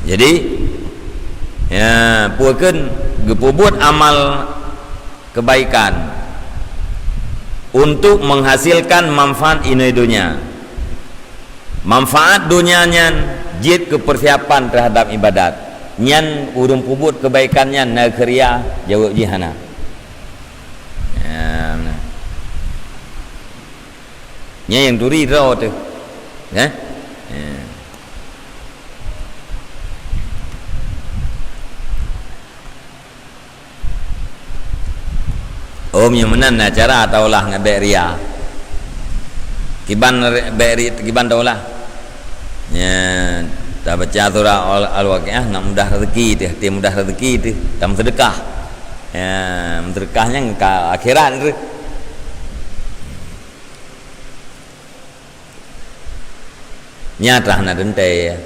Jadi, ya, peue kheun geupeubuet amal kebaikan untuk menghasilkan manfaat inoi donya. Manfaat donya nyan jeuet keu persiapan terhadap ibadat. Nyan ureuëng peubuet kebaikan nyan na keu ria, jaweueb jih hana. Ya, nah. Nyan nyang turi droe teuh. Eh? Ya. Oh, meunyoe meunan na cara taulah ngon bék ria. Kiban ri-, bék ri-, kiban taulah. Nyan, tabaca surah Al-, Al-Waqiah, nak mudah rezeki teuh, teuh mudah rezeki teuh, tameuseudeukah. Ya, meuseudeukah nyan ka akhirat teuh. Nyan atra hana teuntée.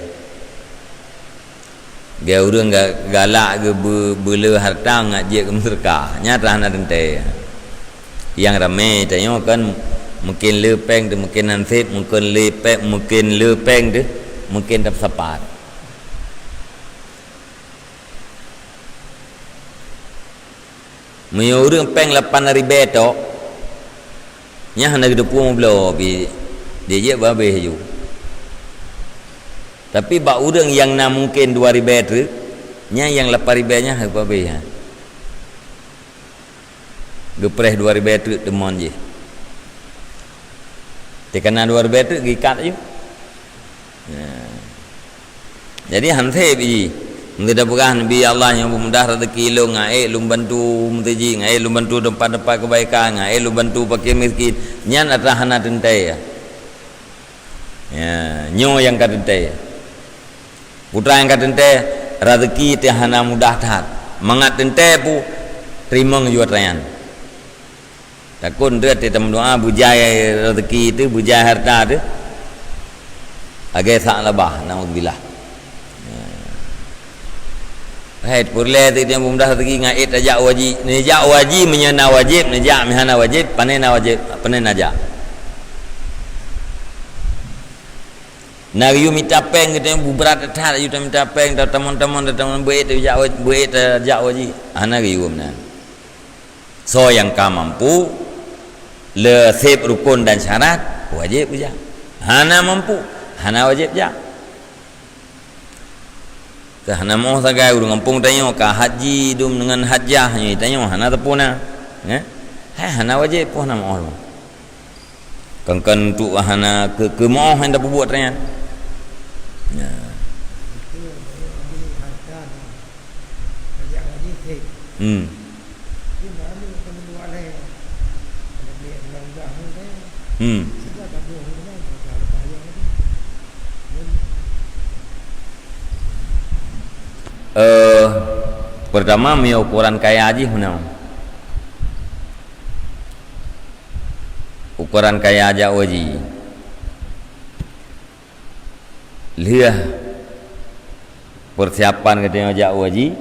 Geu ureuëng ga-, galak geu beu-, beuleu harta ngat jeuet keu meuseudeukah. Nyan atra hana teuntée. Nyang ramé tanyoe kan mungken le péng teuh, mungken han sép, mungken le péng, mungken le péng teuh, mungken tapeusapat. Meunyoe ureuëng péng lapan ribée tok, nyan hana geuteupeue meubloe pih, jijak babeh ju. Tapi bak ureuëng nyang na mungken dua ribée treuk, nyan nyang lapan ribée nyan hana babeh, ha. Geupreh dua ribée treuk teumon jih. Teukana dua ribée treuk geuikat ju. Nah. Jadi han sép jih. Meunyoe tapeugah Nabi Allah nyang peumudah rezeki lôn, ngan ék lôn bantu meuseujid, ngan ék lôn bantu teumpat-teumpat keubaikan, ngan ék lôn bantu fakir miskin, nyan atra hana teuntée. Ya, nyoe nyang ka teuntée. Putra nyang ka teuntée, rezeki teuh hana mudah that. Mangat teuntée pu, teurimong ju atra nyan. Takot deuet teuh tameudoá beujai rezeki teuh, beujai harta teuh. Lagée Sa'labah, naudzubillah. Hai, peureulée teuh nyang peumudah rezeki ngan ék tajak u haji. Neujak u haji meunyoe na wajéb, neujak, meuhana wajéb, pane na wajéb, pane na jak. Na geuyue mita péng geutanyoe brat that, geuyue tamita péng, tatamong-tamong, tatamong beuék tajak, beuék tajak u haji. Hana geuyue meunan. Soe nyang ka mampu, le sép rukon dan syarat, wajéb jak. Hana mampu, hana wajéb jak. Ka hana meuoh sagai ureuëng gampông tanyoe ka haji dum deungon hajah nyoe tanyoe hana teupeu na. Nyan? Hai hana wajéb pih hana meuoh lom. Kan-kan untuk hana keu-, keu meuoh nyang tapeubuet tanyan. Nah. Hmm. Hmm. Eh, pertama, meunyoe ukuran kaya jih meunan. Ukuran kaya jak u haji. Lheueh persiapan geutanyoe jak u haji,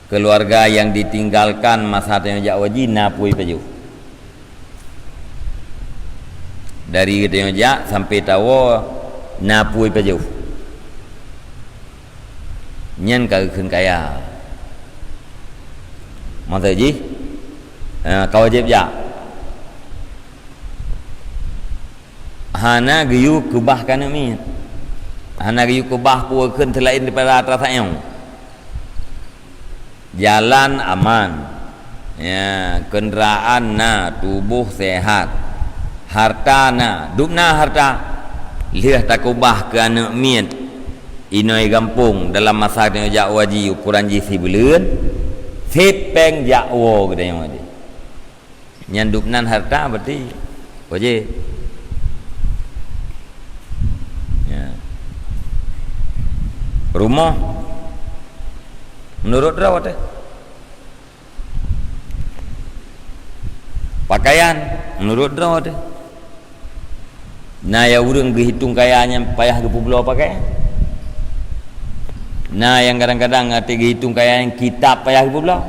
keuluwarga nyang ditinggalkan masa tanyoe jak u haji na pui pajoh. Dari geutanyoe jak sampai tawoe na pui pajoh. Nyan ka geukheun kaya. Maksud jih, eh, ka wajéb jak. Hana geuyue keubah keu aneuk miet. Hana geuyue keubah peue kheun seulaén daripada atra saéng. Jalan aman. Ya, keundaraan na, tuboh sehat. Harta na, dum na harta. Lheueh takeubah keu aneuk miet inoi gampông dalam masa tanyoe jak u haji ukuran jih sibuleuen, sép péng jak woe geutanyoe u haji. Nyan dum nan harta berarti wajéb. Ya. Rumoh meunurot droe teuh. Pakaian meunurot droe teuh. Na nyang ureuëng geuhitong kaya nyan payah geupeubloe pakaian. Na nyang kadang-kadang até geuhitong kaya nyan kitab payah geupeubloe.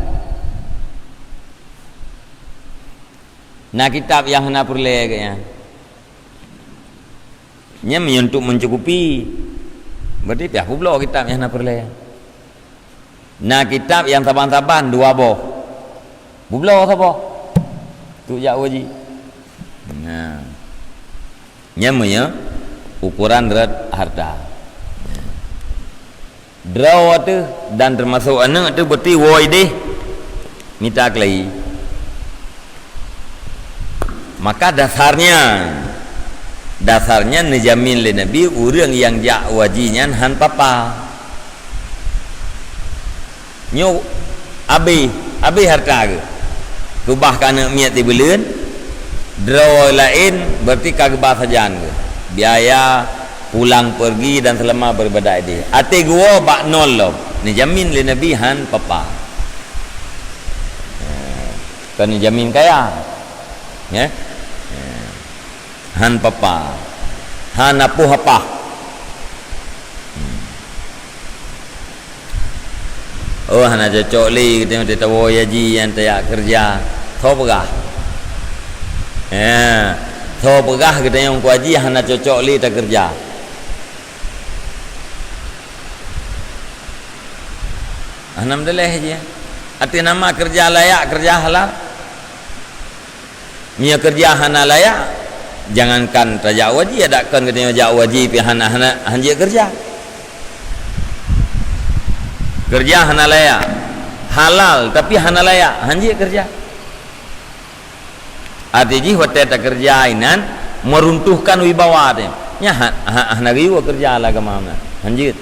Na kitab nyang hana peureulée geuh nyan. Nyan meunyoe untuk mencukupi, berarti piah peubloe kitab nyang hana peureulèe. Na kitab nyang saban-saban dua boh. Peubloe saboh. Tu jak uji. Nah. Nyan meunyoe ukuran rot harta. Droe teuh dan teumasok aneuk teuh, berarti woe ideh mita keulayi. Maka dasarnya, dasarnya neujamin lé Nabi ureueng nyang jak uji nyan han papa. Nyoe abéh, abéh hareuta geuh. Keubah keu aneuk miet sibuleuen, droe laén berarti ka geuba sajan geuh. Biaya pulang pergi dan selama beribadah ideh. Até geuwoe bak nol lom, neujamin lé Nabi han papa. Kon neujamin kaya. Ya. Han papa. Hana poh apah. Oh, hana cocok lé geutanyoe tawoe haji nyang tajak keureuja. Soe peugah? Eh, soe peugah geutanyoe ku haji hana cocok lé takeureuja? Hana meudaleh jih. Até nama keureuja layak, keureuja halal. Meunyoe keureuja hana layak, jangankan tajak uji, adak kon geutanyoe jak uji pih hana, hana, hanjeuet keureuja. Keureuja hana layak, halal tapi hana layak, hanjeuet keureuja. Arti jih watèe takeureuja inan meruntuhkan wibawa teuh. Nyan ha-, ha-, hana geuyue keureuja lam agama meunan. Hanjeuet.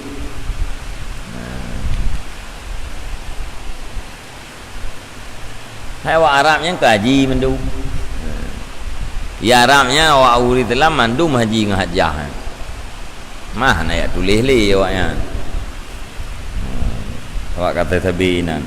Hai awak Arab nyan ka haji mandum. Ya Arab nyan awak ureueng Islam mandum haji ngon hajjah. Mah na jak tuléh lé awak nyan. Awak kata sabe inan.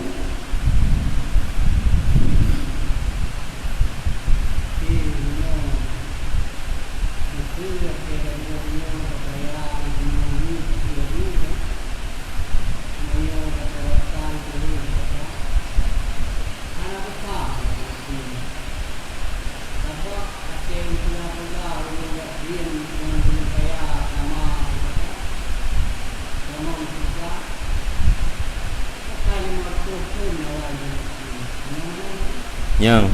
Nyang.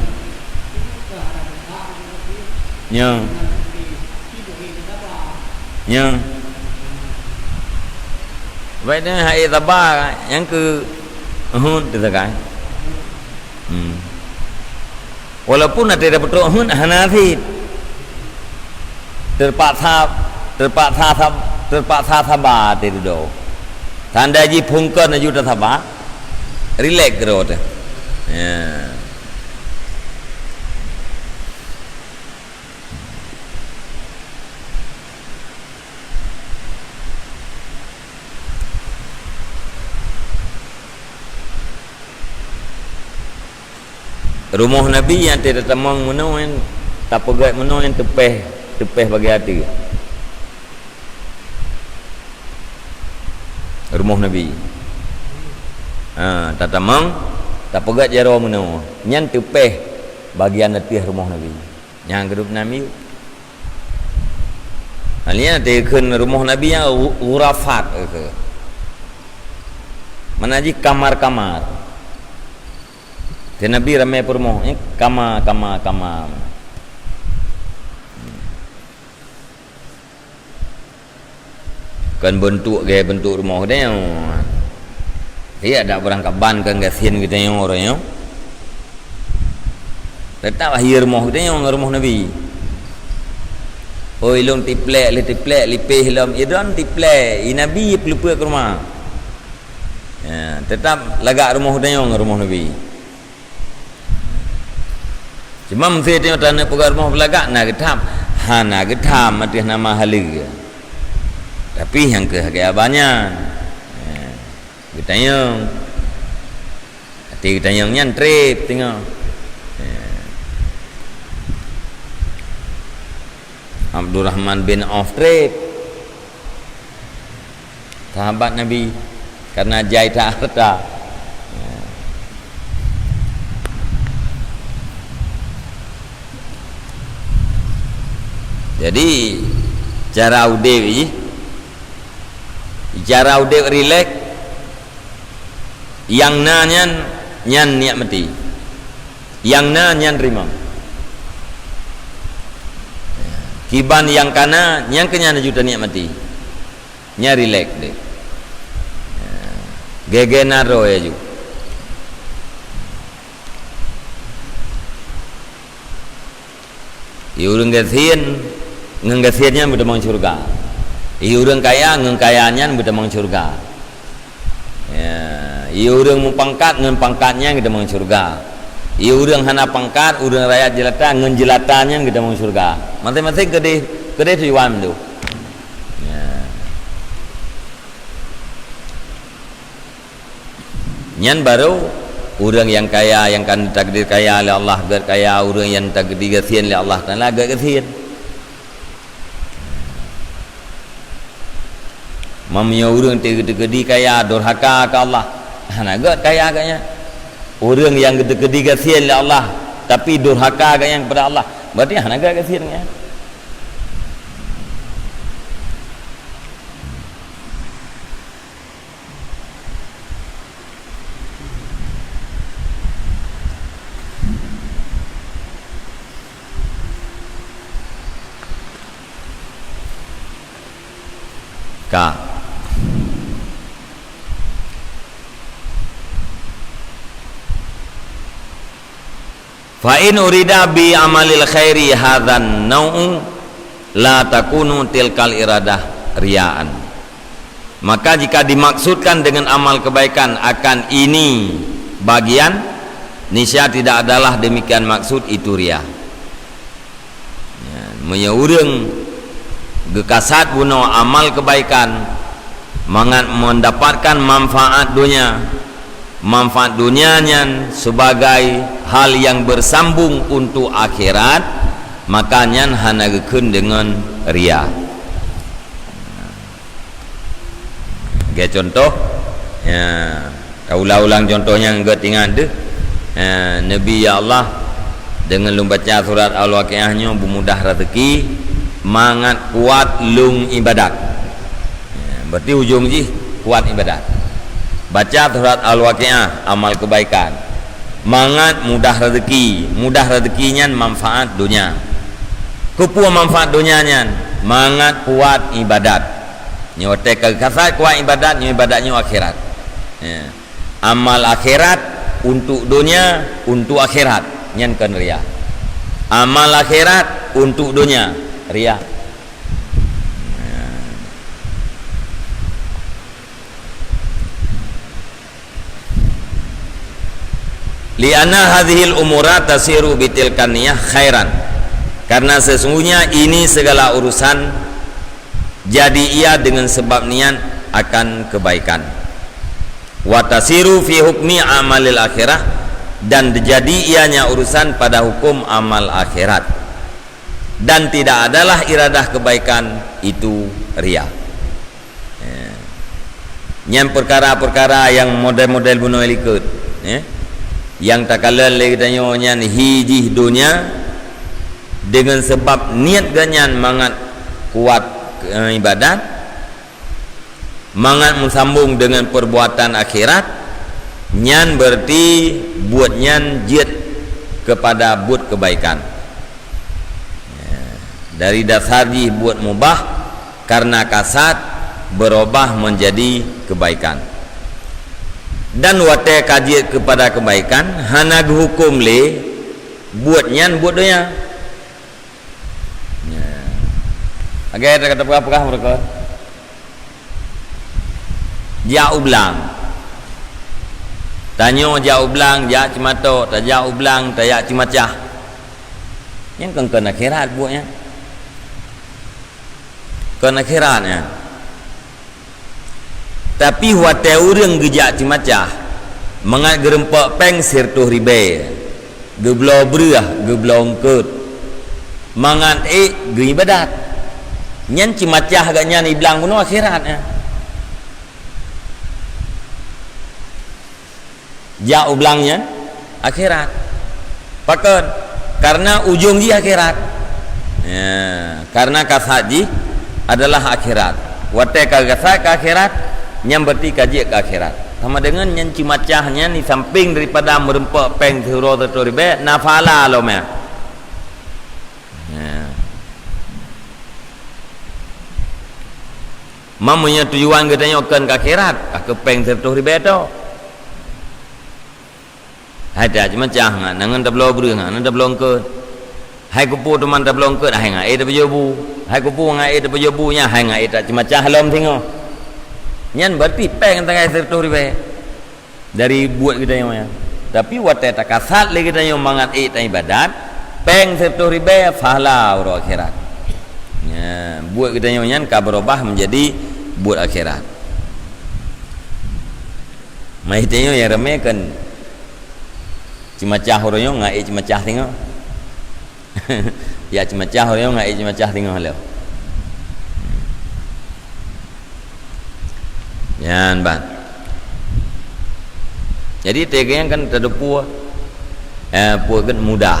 Nyang. Nyang. Baik, dengan hai sabar, nyang keu, uhun, teusagai. Hmm. Walaupun até tapeutrok heuet hana sit. Teupaksa, teupaksa sab-, teupaksa saba até dudoe. Tanda jih phungkeun laju tasaba, rilek keudroe teuh. Ya. Rumoh Nabi nyang tatamong meunoe, tapeugét meunoe teupéh, teupéh bagi ateueh. Rumoh Nabi. Ha, tatamong, tapeugét jaroe meunoe. Nyan teupéh bagian ateueh rumoh Nabi. Nyang keudroe nam yue. Hal nyan takheun rumoh Nabi nyang ghurafat, kheun. Mana jih kamar-kamar. Di Nabi ramé peurumoh, eh, kama, kama, kama. Kon beuntuk gaya beuntuk rumoh geutanyoe. Iya, dak barangkaban kon gasien geutanyoe uroe nyoe. Teutap akhé rumoh geutanyoe ngon rumoh Nabi. Oi, lôn tiplek, lé tiplek, lipéh lom. Idon tiplek, i Nabi peuleupeue keu rumoh. Ya, teutap lagak rumoh geutanyoe ngon rumoh Nabi. Cuma meusé tanyoe taneuk peugah rumoh beulagak na geutham, hana geutham ateueh nama haleue. Tapi nyang keu hagée abanyan, eh, geutanyong. Até geutanyong nyan treb teungoh. Eh. Abdurrahman bin Auf treb. Sahabat Nabi, karena jai that harta. Jadi, Cara udeb jih, cara udeb rilek, nyang na nyan, nyan nikmati, nyang na nyan teurimong. Kiban nyang ka na, nyang keu nyan aju tanikmati. Nyan rilek deh. Gege na droe aju. Ie ureuëng gasien, ngon gasien nyan beutamong syeuruga. Ie ureuëng kaya, ngon kaya nyan beutamong syeuruga. Ya, ie ureuëng meupangkat, ngon pangkat nyan geutamong syeuruga. Ie ureuëng hana pangkat, ureuëng rakyat jeulata, ngon jeulata nyan geutamong syeuruga. Maséng-maséng keudeh, keudeh tujuan tu. Ya. Nyan barô ureuëng nyang kaya, nyang ka neutakdir kaya lé Allah, gét kaya, ureuëng nyang takdir gasien lé Allah Taala, gét gasien. Meunyoe ureuëng teu-, teukeudi kaya, durhaka keu Allah, hana gét kaya geuh nyan. Ureuëng nyang geuteukeudi gasien lé Allah, tapi durhaka geuh nyan kepada Allah, berarti hana gét gasien geuh nyan. Ka. Fa in urida bi amalil khairi hadzan nau'u la takunu tilkal iradah riyaan. Maka jika dimaksudkan dengan amal kebaikan akan ini bagian, niscaya tidak adalah demikian maksud itu ria. Ya, meunyoe ureuëng geukasat bunoe amal kebaikan mangat mendapatkan manfaat dunia, manfaat dunia nyan sebagai hal yang bersambung untuk akhirat, maka nyan hana geukheun deungon ria. Lagée contoh, ya, taulang-ulang contoh nyang geutingat deuh. Ya, Nabi, "Ya Allah, deungon lôn baca surat Al-Waqiah nyoe beumudah rezeki, mangat kuat lôn ibadat." Ya, berarti ujong jih kuat ibadat. Baca surat Al-Waqiah, amal kebaikan. Mangat mudah rezeki. Mudah rezeki nyan manfaat dunia. Keupeue manfaat dunia nyan? Mangat kuat ibadat. Nyoe watée ka geukasat kuat ibadat, nyoe ibadat nyoe akhirat. Ya. Amal akhirat untuk dunia, untuk akhirat. Nyan kon ria. Amal akhirat untuk dunia, ria. Ya. Li'anna hadzihil umura tasiru bitilkan niyah khairan. Karena sesungguhnya ini segala urusan jadi ia dengan sebab niat akan kebaikan. Wa tasiru fi hukmi amalil akhirah, dan jadi ianya urusan pada hukum amal akhirat. Dan tidak adalah iradah kebaikan itu ria. Ya. Nyan peukara-peukara nyang model-model bunoe likot, ya. Nyang takalon lé geutanyoe nyan hi jih donya, deungon sabab niet geuh nyan mangat kuat, eh, ibadat, mangat meusambong deungon peurbuatan akhirat, nyan berarti buet nyan jeuet keupada buet keubaikan. Ya, dari dasar jih buet mubah, karena kasat beurubah menjadi keubaikan. Dan watée ka jeuet keupada keubaikan, hana geuhuköm lé buet nyan buet donya. Ya. Lagée tapeugah-peugah meureuka. Jak u blang. Tanyoe jak u blang, jak ceumatok, tajak u blang, tajak ceumacah. Nyan kon keu akhirat buet nyan. Kon akhirat nyan. Tapi watée ureuëng geujak ceumacah, mangat geurumpok péng sireutôh ribée, geubloe breueh, geubloe eungkot, mangat ék geuibadat. Nyan ceumacah geuh nyan i blang bunoe akhirat nyan. Jak u blang nyan akhirat. Pakon? Karena ujong jih akhirat. Ya, karena kasat jih adalah akhirat. Watée ka gasat keu akhirat, nyan berarti ka jeuet keu akhirat. Sama deungon nyan ceumacah nyan di samping daripada meureumpok péng siuroe siratoh ribée, na pahala lom nyan. Ya. Meunyoe tujuan geutanyoe kon keu akhirat, ka keu péng siratoh ribée tok. Hai ta ceumacah ngat, na ngon tabloe breueh ngat, na tabloe eungkôt. Hai kupu teuma tabloe eungkôt, hai ngat éh tapajoh bu. Hai kupu ngat éh tapajoh bu nyan, hai ngat éh taceumacah lom singoh. Nyan berarti péng sagai siratoh ribée dari buet geutanyoe nyan. Tapi watée takasat lé geutanyoe mangat éh taibadat, péng siratoh ribée pahala uroe akhirat. Nyan, buet geutanyoe nyan ka beurubah menjadi buet akhirat. Meuh tanyoe nyang ramé kan ceumacah uroe nyoe ngat éh ceumacah singoh. Ya ceumacah uroe nyoe ngat éh ceumacah singoh lom. Nyan ban. Jadi teuga nyan kan teudeupue, eh, peue kan mudah.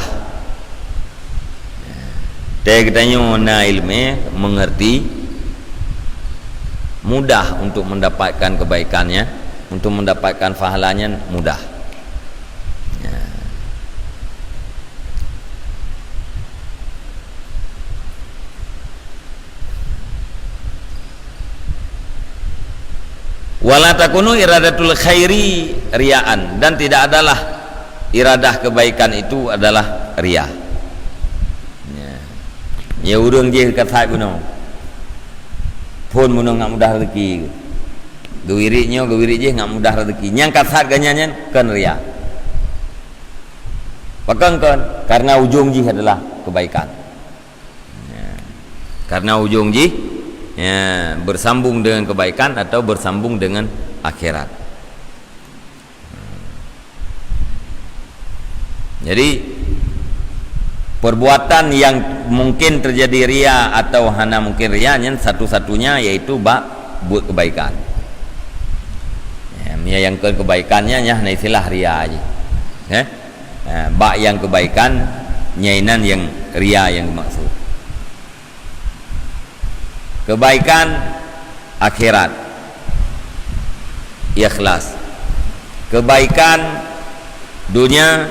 Teuga geutanyoe na iéleumé, mengerti, mudah untuk mendapatkan kebaikannya, untuk mendapatkan pahalanya mudah. Ya. Wala takunu iradatul khairi riaan, dan tidak adalah iradah kebaikan itu adalah ria. Ya. Ya ureuëng jih kasat bunoe. Phon bunoe ngat mudah rezeki. Geuwirit nyoe, geuwirit jih ngat mudah rezeki. Nyang kasat geuhnyan nyan kon ria. Pakon kon? Karena ujong jih adalah kebaikan. Ya. Karena ujong jih, ya, bersambung dengan kebaikan atau bersambung dengan akhirat. Jadi, perbuatan yang mungkin terjadi ria atau hana mungkin ria, nyan satu-satunya yaitu bak buet kebaikan. Ya, meunyoe nyang kon kebaikan nyan, nyan hana istilah ria jih. Eh? Eh, bak nyang kebaikan, nyan inan nyang ria nyang dimaksud. Kebaikan akhirat, ikhlas. Kebaikan dunia,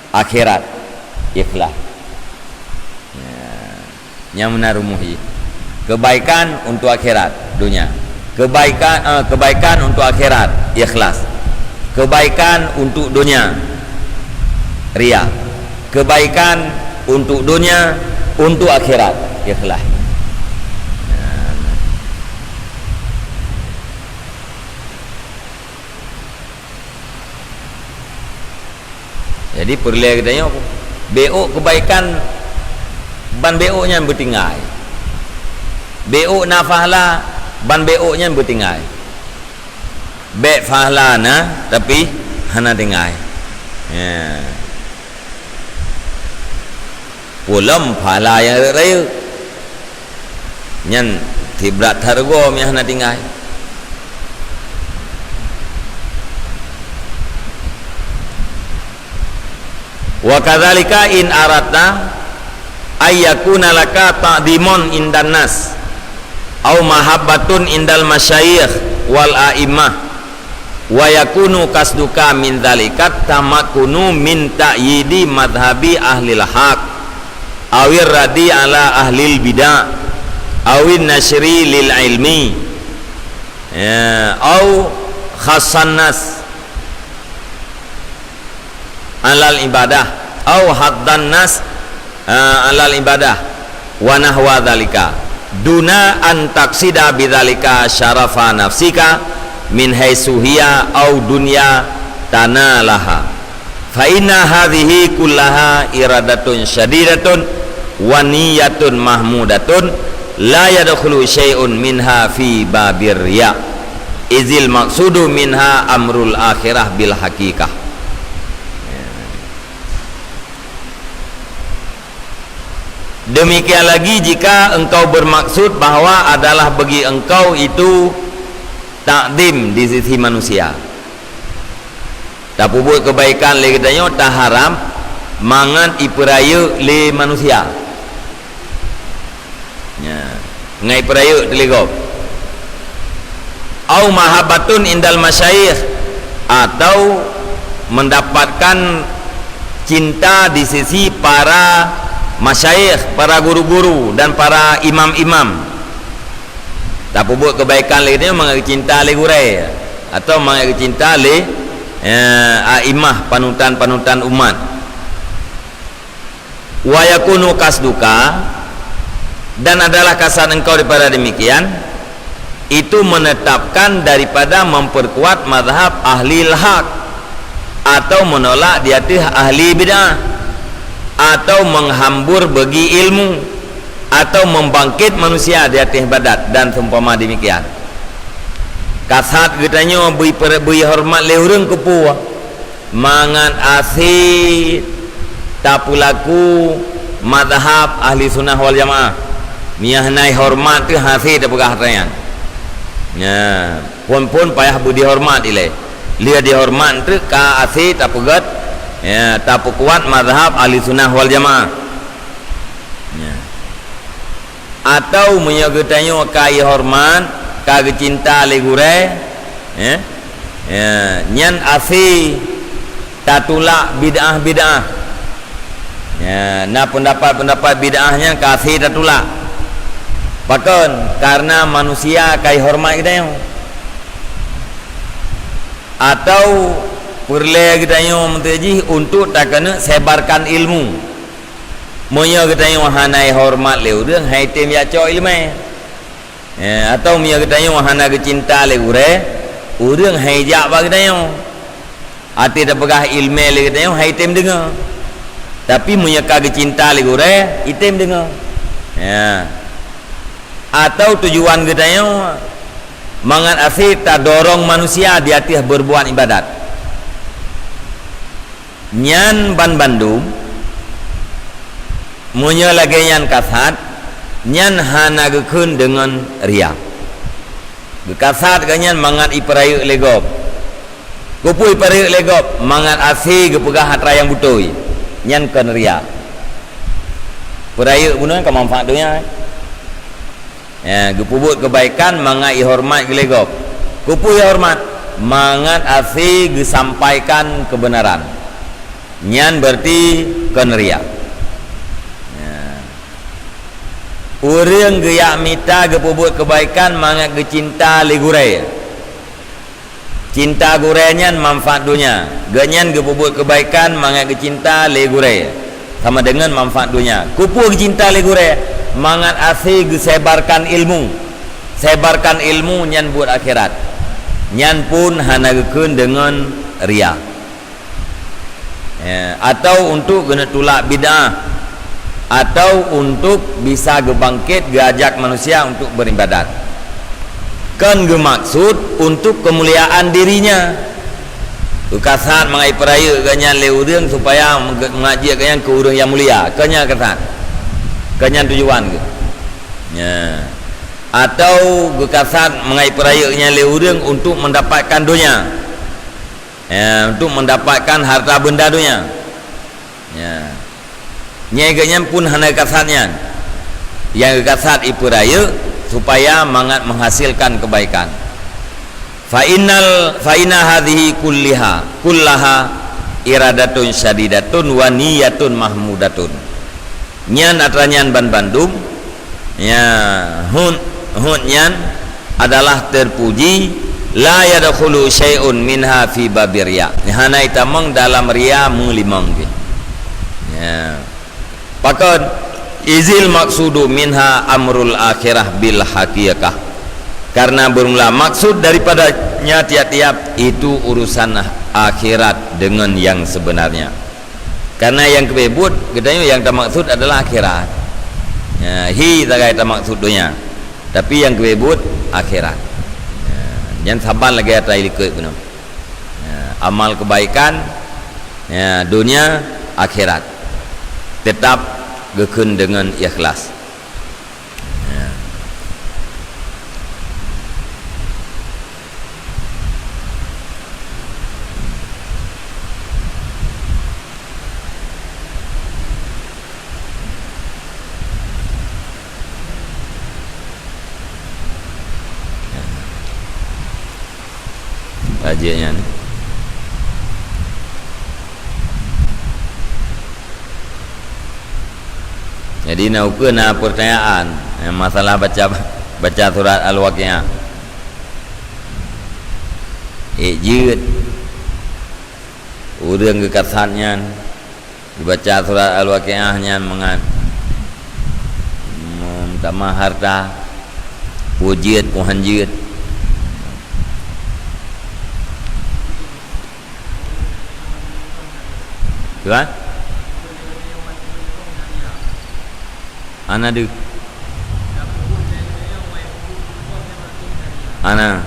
akhirat, ikhlas. Ya. Nyang meunan rumoh jih. Kebaikan untuk akhirat, dunia. Kebaikan, eh, kebaikan untuk akhirat, ikhlas. Kebaikan untuk dunia, ria. Kebaikan untuk dunia, untuk akhirat, ikhlas. Jadi peureulée geutanyoe beuôk kebaikan ban beuôk nyan beutinggai. Beuôk na pahala ban beuôk nyan beutinggai. Bék pahala na, tapi hana tinggai. Ya. Peue lom pahala nyang rayeuk-rayeuk. Nyan sibrat that rugoe meunyo hana tinggai. Wa kadzalika in aradta ay yakuna laka ta'dhimun indan nas, au mahabbatun indal masyayikh wal a'immah, wa yakunu qasduka min dzalika tamakkunu min ta'yidi madhhabi ahlil haq, awir raddi ala ahlil bid'ah, awin nasyri lil ilmi, ya, au khassan nas alal ibadah, au haddan nas, eh, alal ibadah, wa nahwa dzalika, duna an taqsida bidzalika syarafa nafsika min haitsu hiya au dunya tanalaha. Fa inna hadhihi kullaha iradatun syadidatun wa niyatun mahmudatun, la yadkhulu syai'un minha fi babir riya, izil maqsudu minha amrul akhirah bil haqiqah. Demikian lagi jika engkau bermaksud bahwa adalah bagi engkau itu takdim di sisi manusia. Tapeubuet kebaikan lé geutanyoe taharab mangat ipeurayeuk lé manusia. Ya. Ngai peurayeuk teuligop. Au mahabbatun indal masyayikh, atau mendapatkan cinta di sisi para masyayikh, para guru-guru dan para imam-imam. Tapeubuet keubaikan lé geutanyoe mangat geucinta lé gurée, atau mangat geucinta lé, eh, aimah, panutan-panutan umat. Wa yakunu qasduka, dan adalah kasad engkau daripada demikian, itu menetapkan daripada memperkuat mazhab ahli hak, atau menolak di ateueh ahli bid'ah, atau menghambur bagi ilmu, atau membangkit manusia di ateueh ibadat, dan seumpama demikian. Kasad geutanyoe bri per-, bri horeumat lé ureuëng keupeue? Mangat asé tapeulaku mazhab ahli sunnah wal jamaah. Meunyoe hana ihoreumat teuh asé tapeugah atra nyan. Nya, phon-phon payah beudihoreumat ilée. Lheueh dihoreumat teuh ka asé tapeugét, ya, tapeukuat mazhab ahli sunnah wal jamaah. Nya. Atau meunyoe geutanyoe ka ihoreumat, ka geucinta lé gurée, eh, ya, nyan asé tatulak bid'ah-bid'ah. Ya, na peundapat-peundapat bid'ah nyan ka asé tatulak. Pakon? Karena manusia ka ihoreumat geutanyoe. Atau peureulée geutanyoe meuteujih untuk takeuneuk sebarkan ilmu. Meunyoe geutanyoe hana ihoreumat lé ureuëng, hai tem jak cok iéleumé. Eh, atau meunyoe geutanyoe hana geucinta lé gurée, ureuëng hai jak bak geutanyoe. Até tapeugah iéleumé lé geutanyoe, hai tem deungoe. Tapi meunyoe ka geucinta lé gurée, item deungoe. Ya. Atau tujuan geutanyoe mangat asé tadorong manusia di ateueh beureubuat ibadat. Nyan banbandum, meunyoe lagée nyan kasad, nyan hana geukheun deungon ria. Geukasad geuh nyan mangat ipeurayeuk lé gob. Keupeue ipeurayeuk lé gob? Mangat asé geupeugah atra nyang beutôi. Nyan kon ria. Peurayeuk bunoe ka manfaat donya. Ya, geupeubuet keubaikan mangat ihoreumat geuh lé gob. Keupeue ihoreumat? Mangat asé geusampaikan keubeunaran. Nyan berarti kon ria. Ya. Ureuëng geujak mita geupeubuet keubaikan mangat geucinta lé gurée. Cinta gurée nyan manfaat donya. Geuhnyan geupeubuet keubaikan mangat geucinta lé gurée, sama deungon manfaat donya. Keupeue geucinta lé gurée? Mangat asé geusebarkan ilmu. Sebarkan ilmu nyan buet akhirat. Nyan pun hana geukheun deungon ria. Ya, atau untuk geuneuk tulak bid'ah, atau untuk bisa geubangkét, geuajak manusia untuk beuribadat. Kon geumaksud untuk keumuliaan dirinya. Geukasad mangat ipeurayeuk geuhnyan lé ureuëng supaya meuge-, mangat jeuet geuhnyan keu ureuëng nyang mulia. Kon nyan kasad. Kon nyan tujuan geuh. Ya. Atau geukasad mangat ipeurayeuk nyan lé ureuëng untuk mendapatkan donya. Ya, untuk mendapatkan harta benda donya. Ya. Nyai geuhnyan pun hana geukasad nyan. Nyang geukasad ipeurayeuk supaya mangat menghasilkan kebaikan. Fa innal, fa inna hadhihi kulliha, kullaha iradatun syadidatun wa niyatun mahmudatun. Nyan atra nyan banbandum, ya, hut, hut nyan adalah terpuji, la yadkhulu syai'un minha fi babir riya. Hana itamong dalam ria meulimong geuh. Ya. Pakon? Izil maksudu minha amrul akhirah bil haqiqah. Karena bermula maksud daripadanya tiap-tiap itu urusan akhirat dengan yang sebenarnya. Karena nyang keubeubeuet geutanyoe nyang tamaksud adalah akhirat. Ya, hi sagai tamaksud donya. Tapi nyang keubeubeuet akhirat. Ya, nyan saban lagée ata ilikot bunoe. Ya, amal kebaikan, ya, donya, akhirat. Tetap geukheun deungon ikhlas. Ya. Nyan. Jadi, na ukeue na peurtanyaan, eh, masalah baca, baca surat Al-Waqiah. Ék jeuet ureuëng geukasat nyan. Dibaca surat Al-Waqiah nyan mangat meutamah harta, peue jeuet, peue han jeuet. Tuan? Hana deuh. Hana.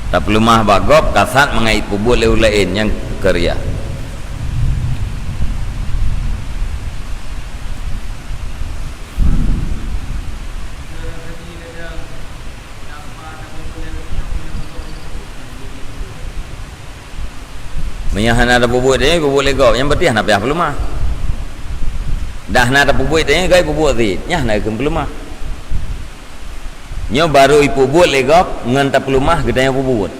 Tapeuleumah bak gob kasat mangat peubuet lé ureuëng laén nyang keu riya. Meunyoe hana tapeubuet tanyoe, peubuet lé gob, nyan berarti hana payah peuleumah. Dah hana tapeubuet tanyoe, gob peubuet cit, nyan hana keuneuk peuleumah. Nyoe barô ipeubuet lé gob ngon tapeuleumah geutanyoe peubuet.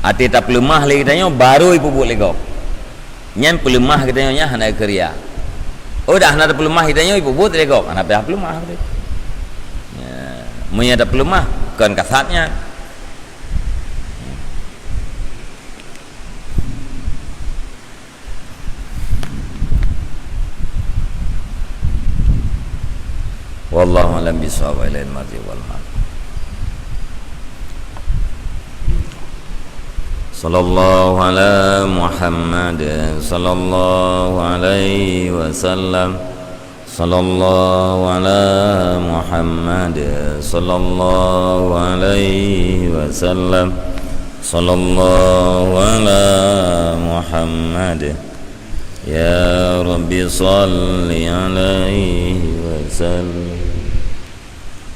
Até tapeuleumah lé geutanyoe, barô ipeubuet lé gob. Nyan peuleumah geutanyoe nyan hana keu riya. Oh, dah hana tapeuleumah geutanyoe, ipeubuet lé gob, hana payah peuleumah. Ya, meunyoe tapeuleumah, kon kasat nyan. Wallahu a'lam bishawab, wa ilaihil marji' wal ma'ab. Sallallahu ala Muhammad, sallallahu alaihi wasallam. Sallallahu ala Muhammad, sallallahu alaihi wasallam. Sallallahu ala Muhammad. Ya Rabbi, salli alaihi wasallam.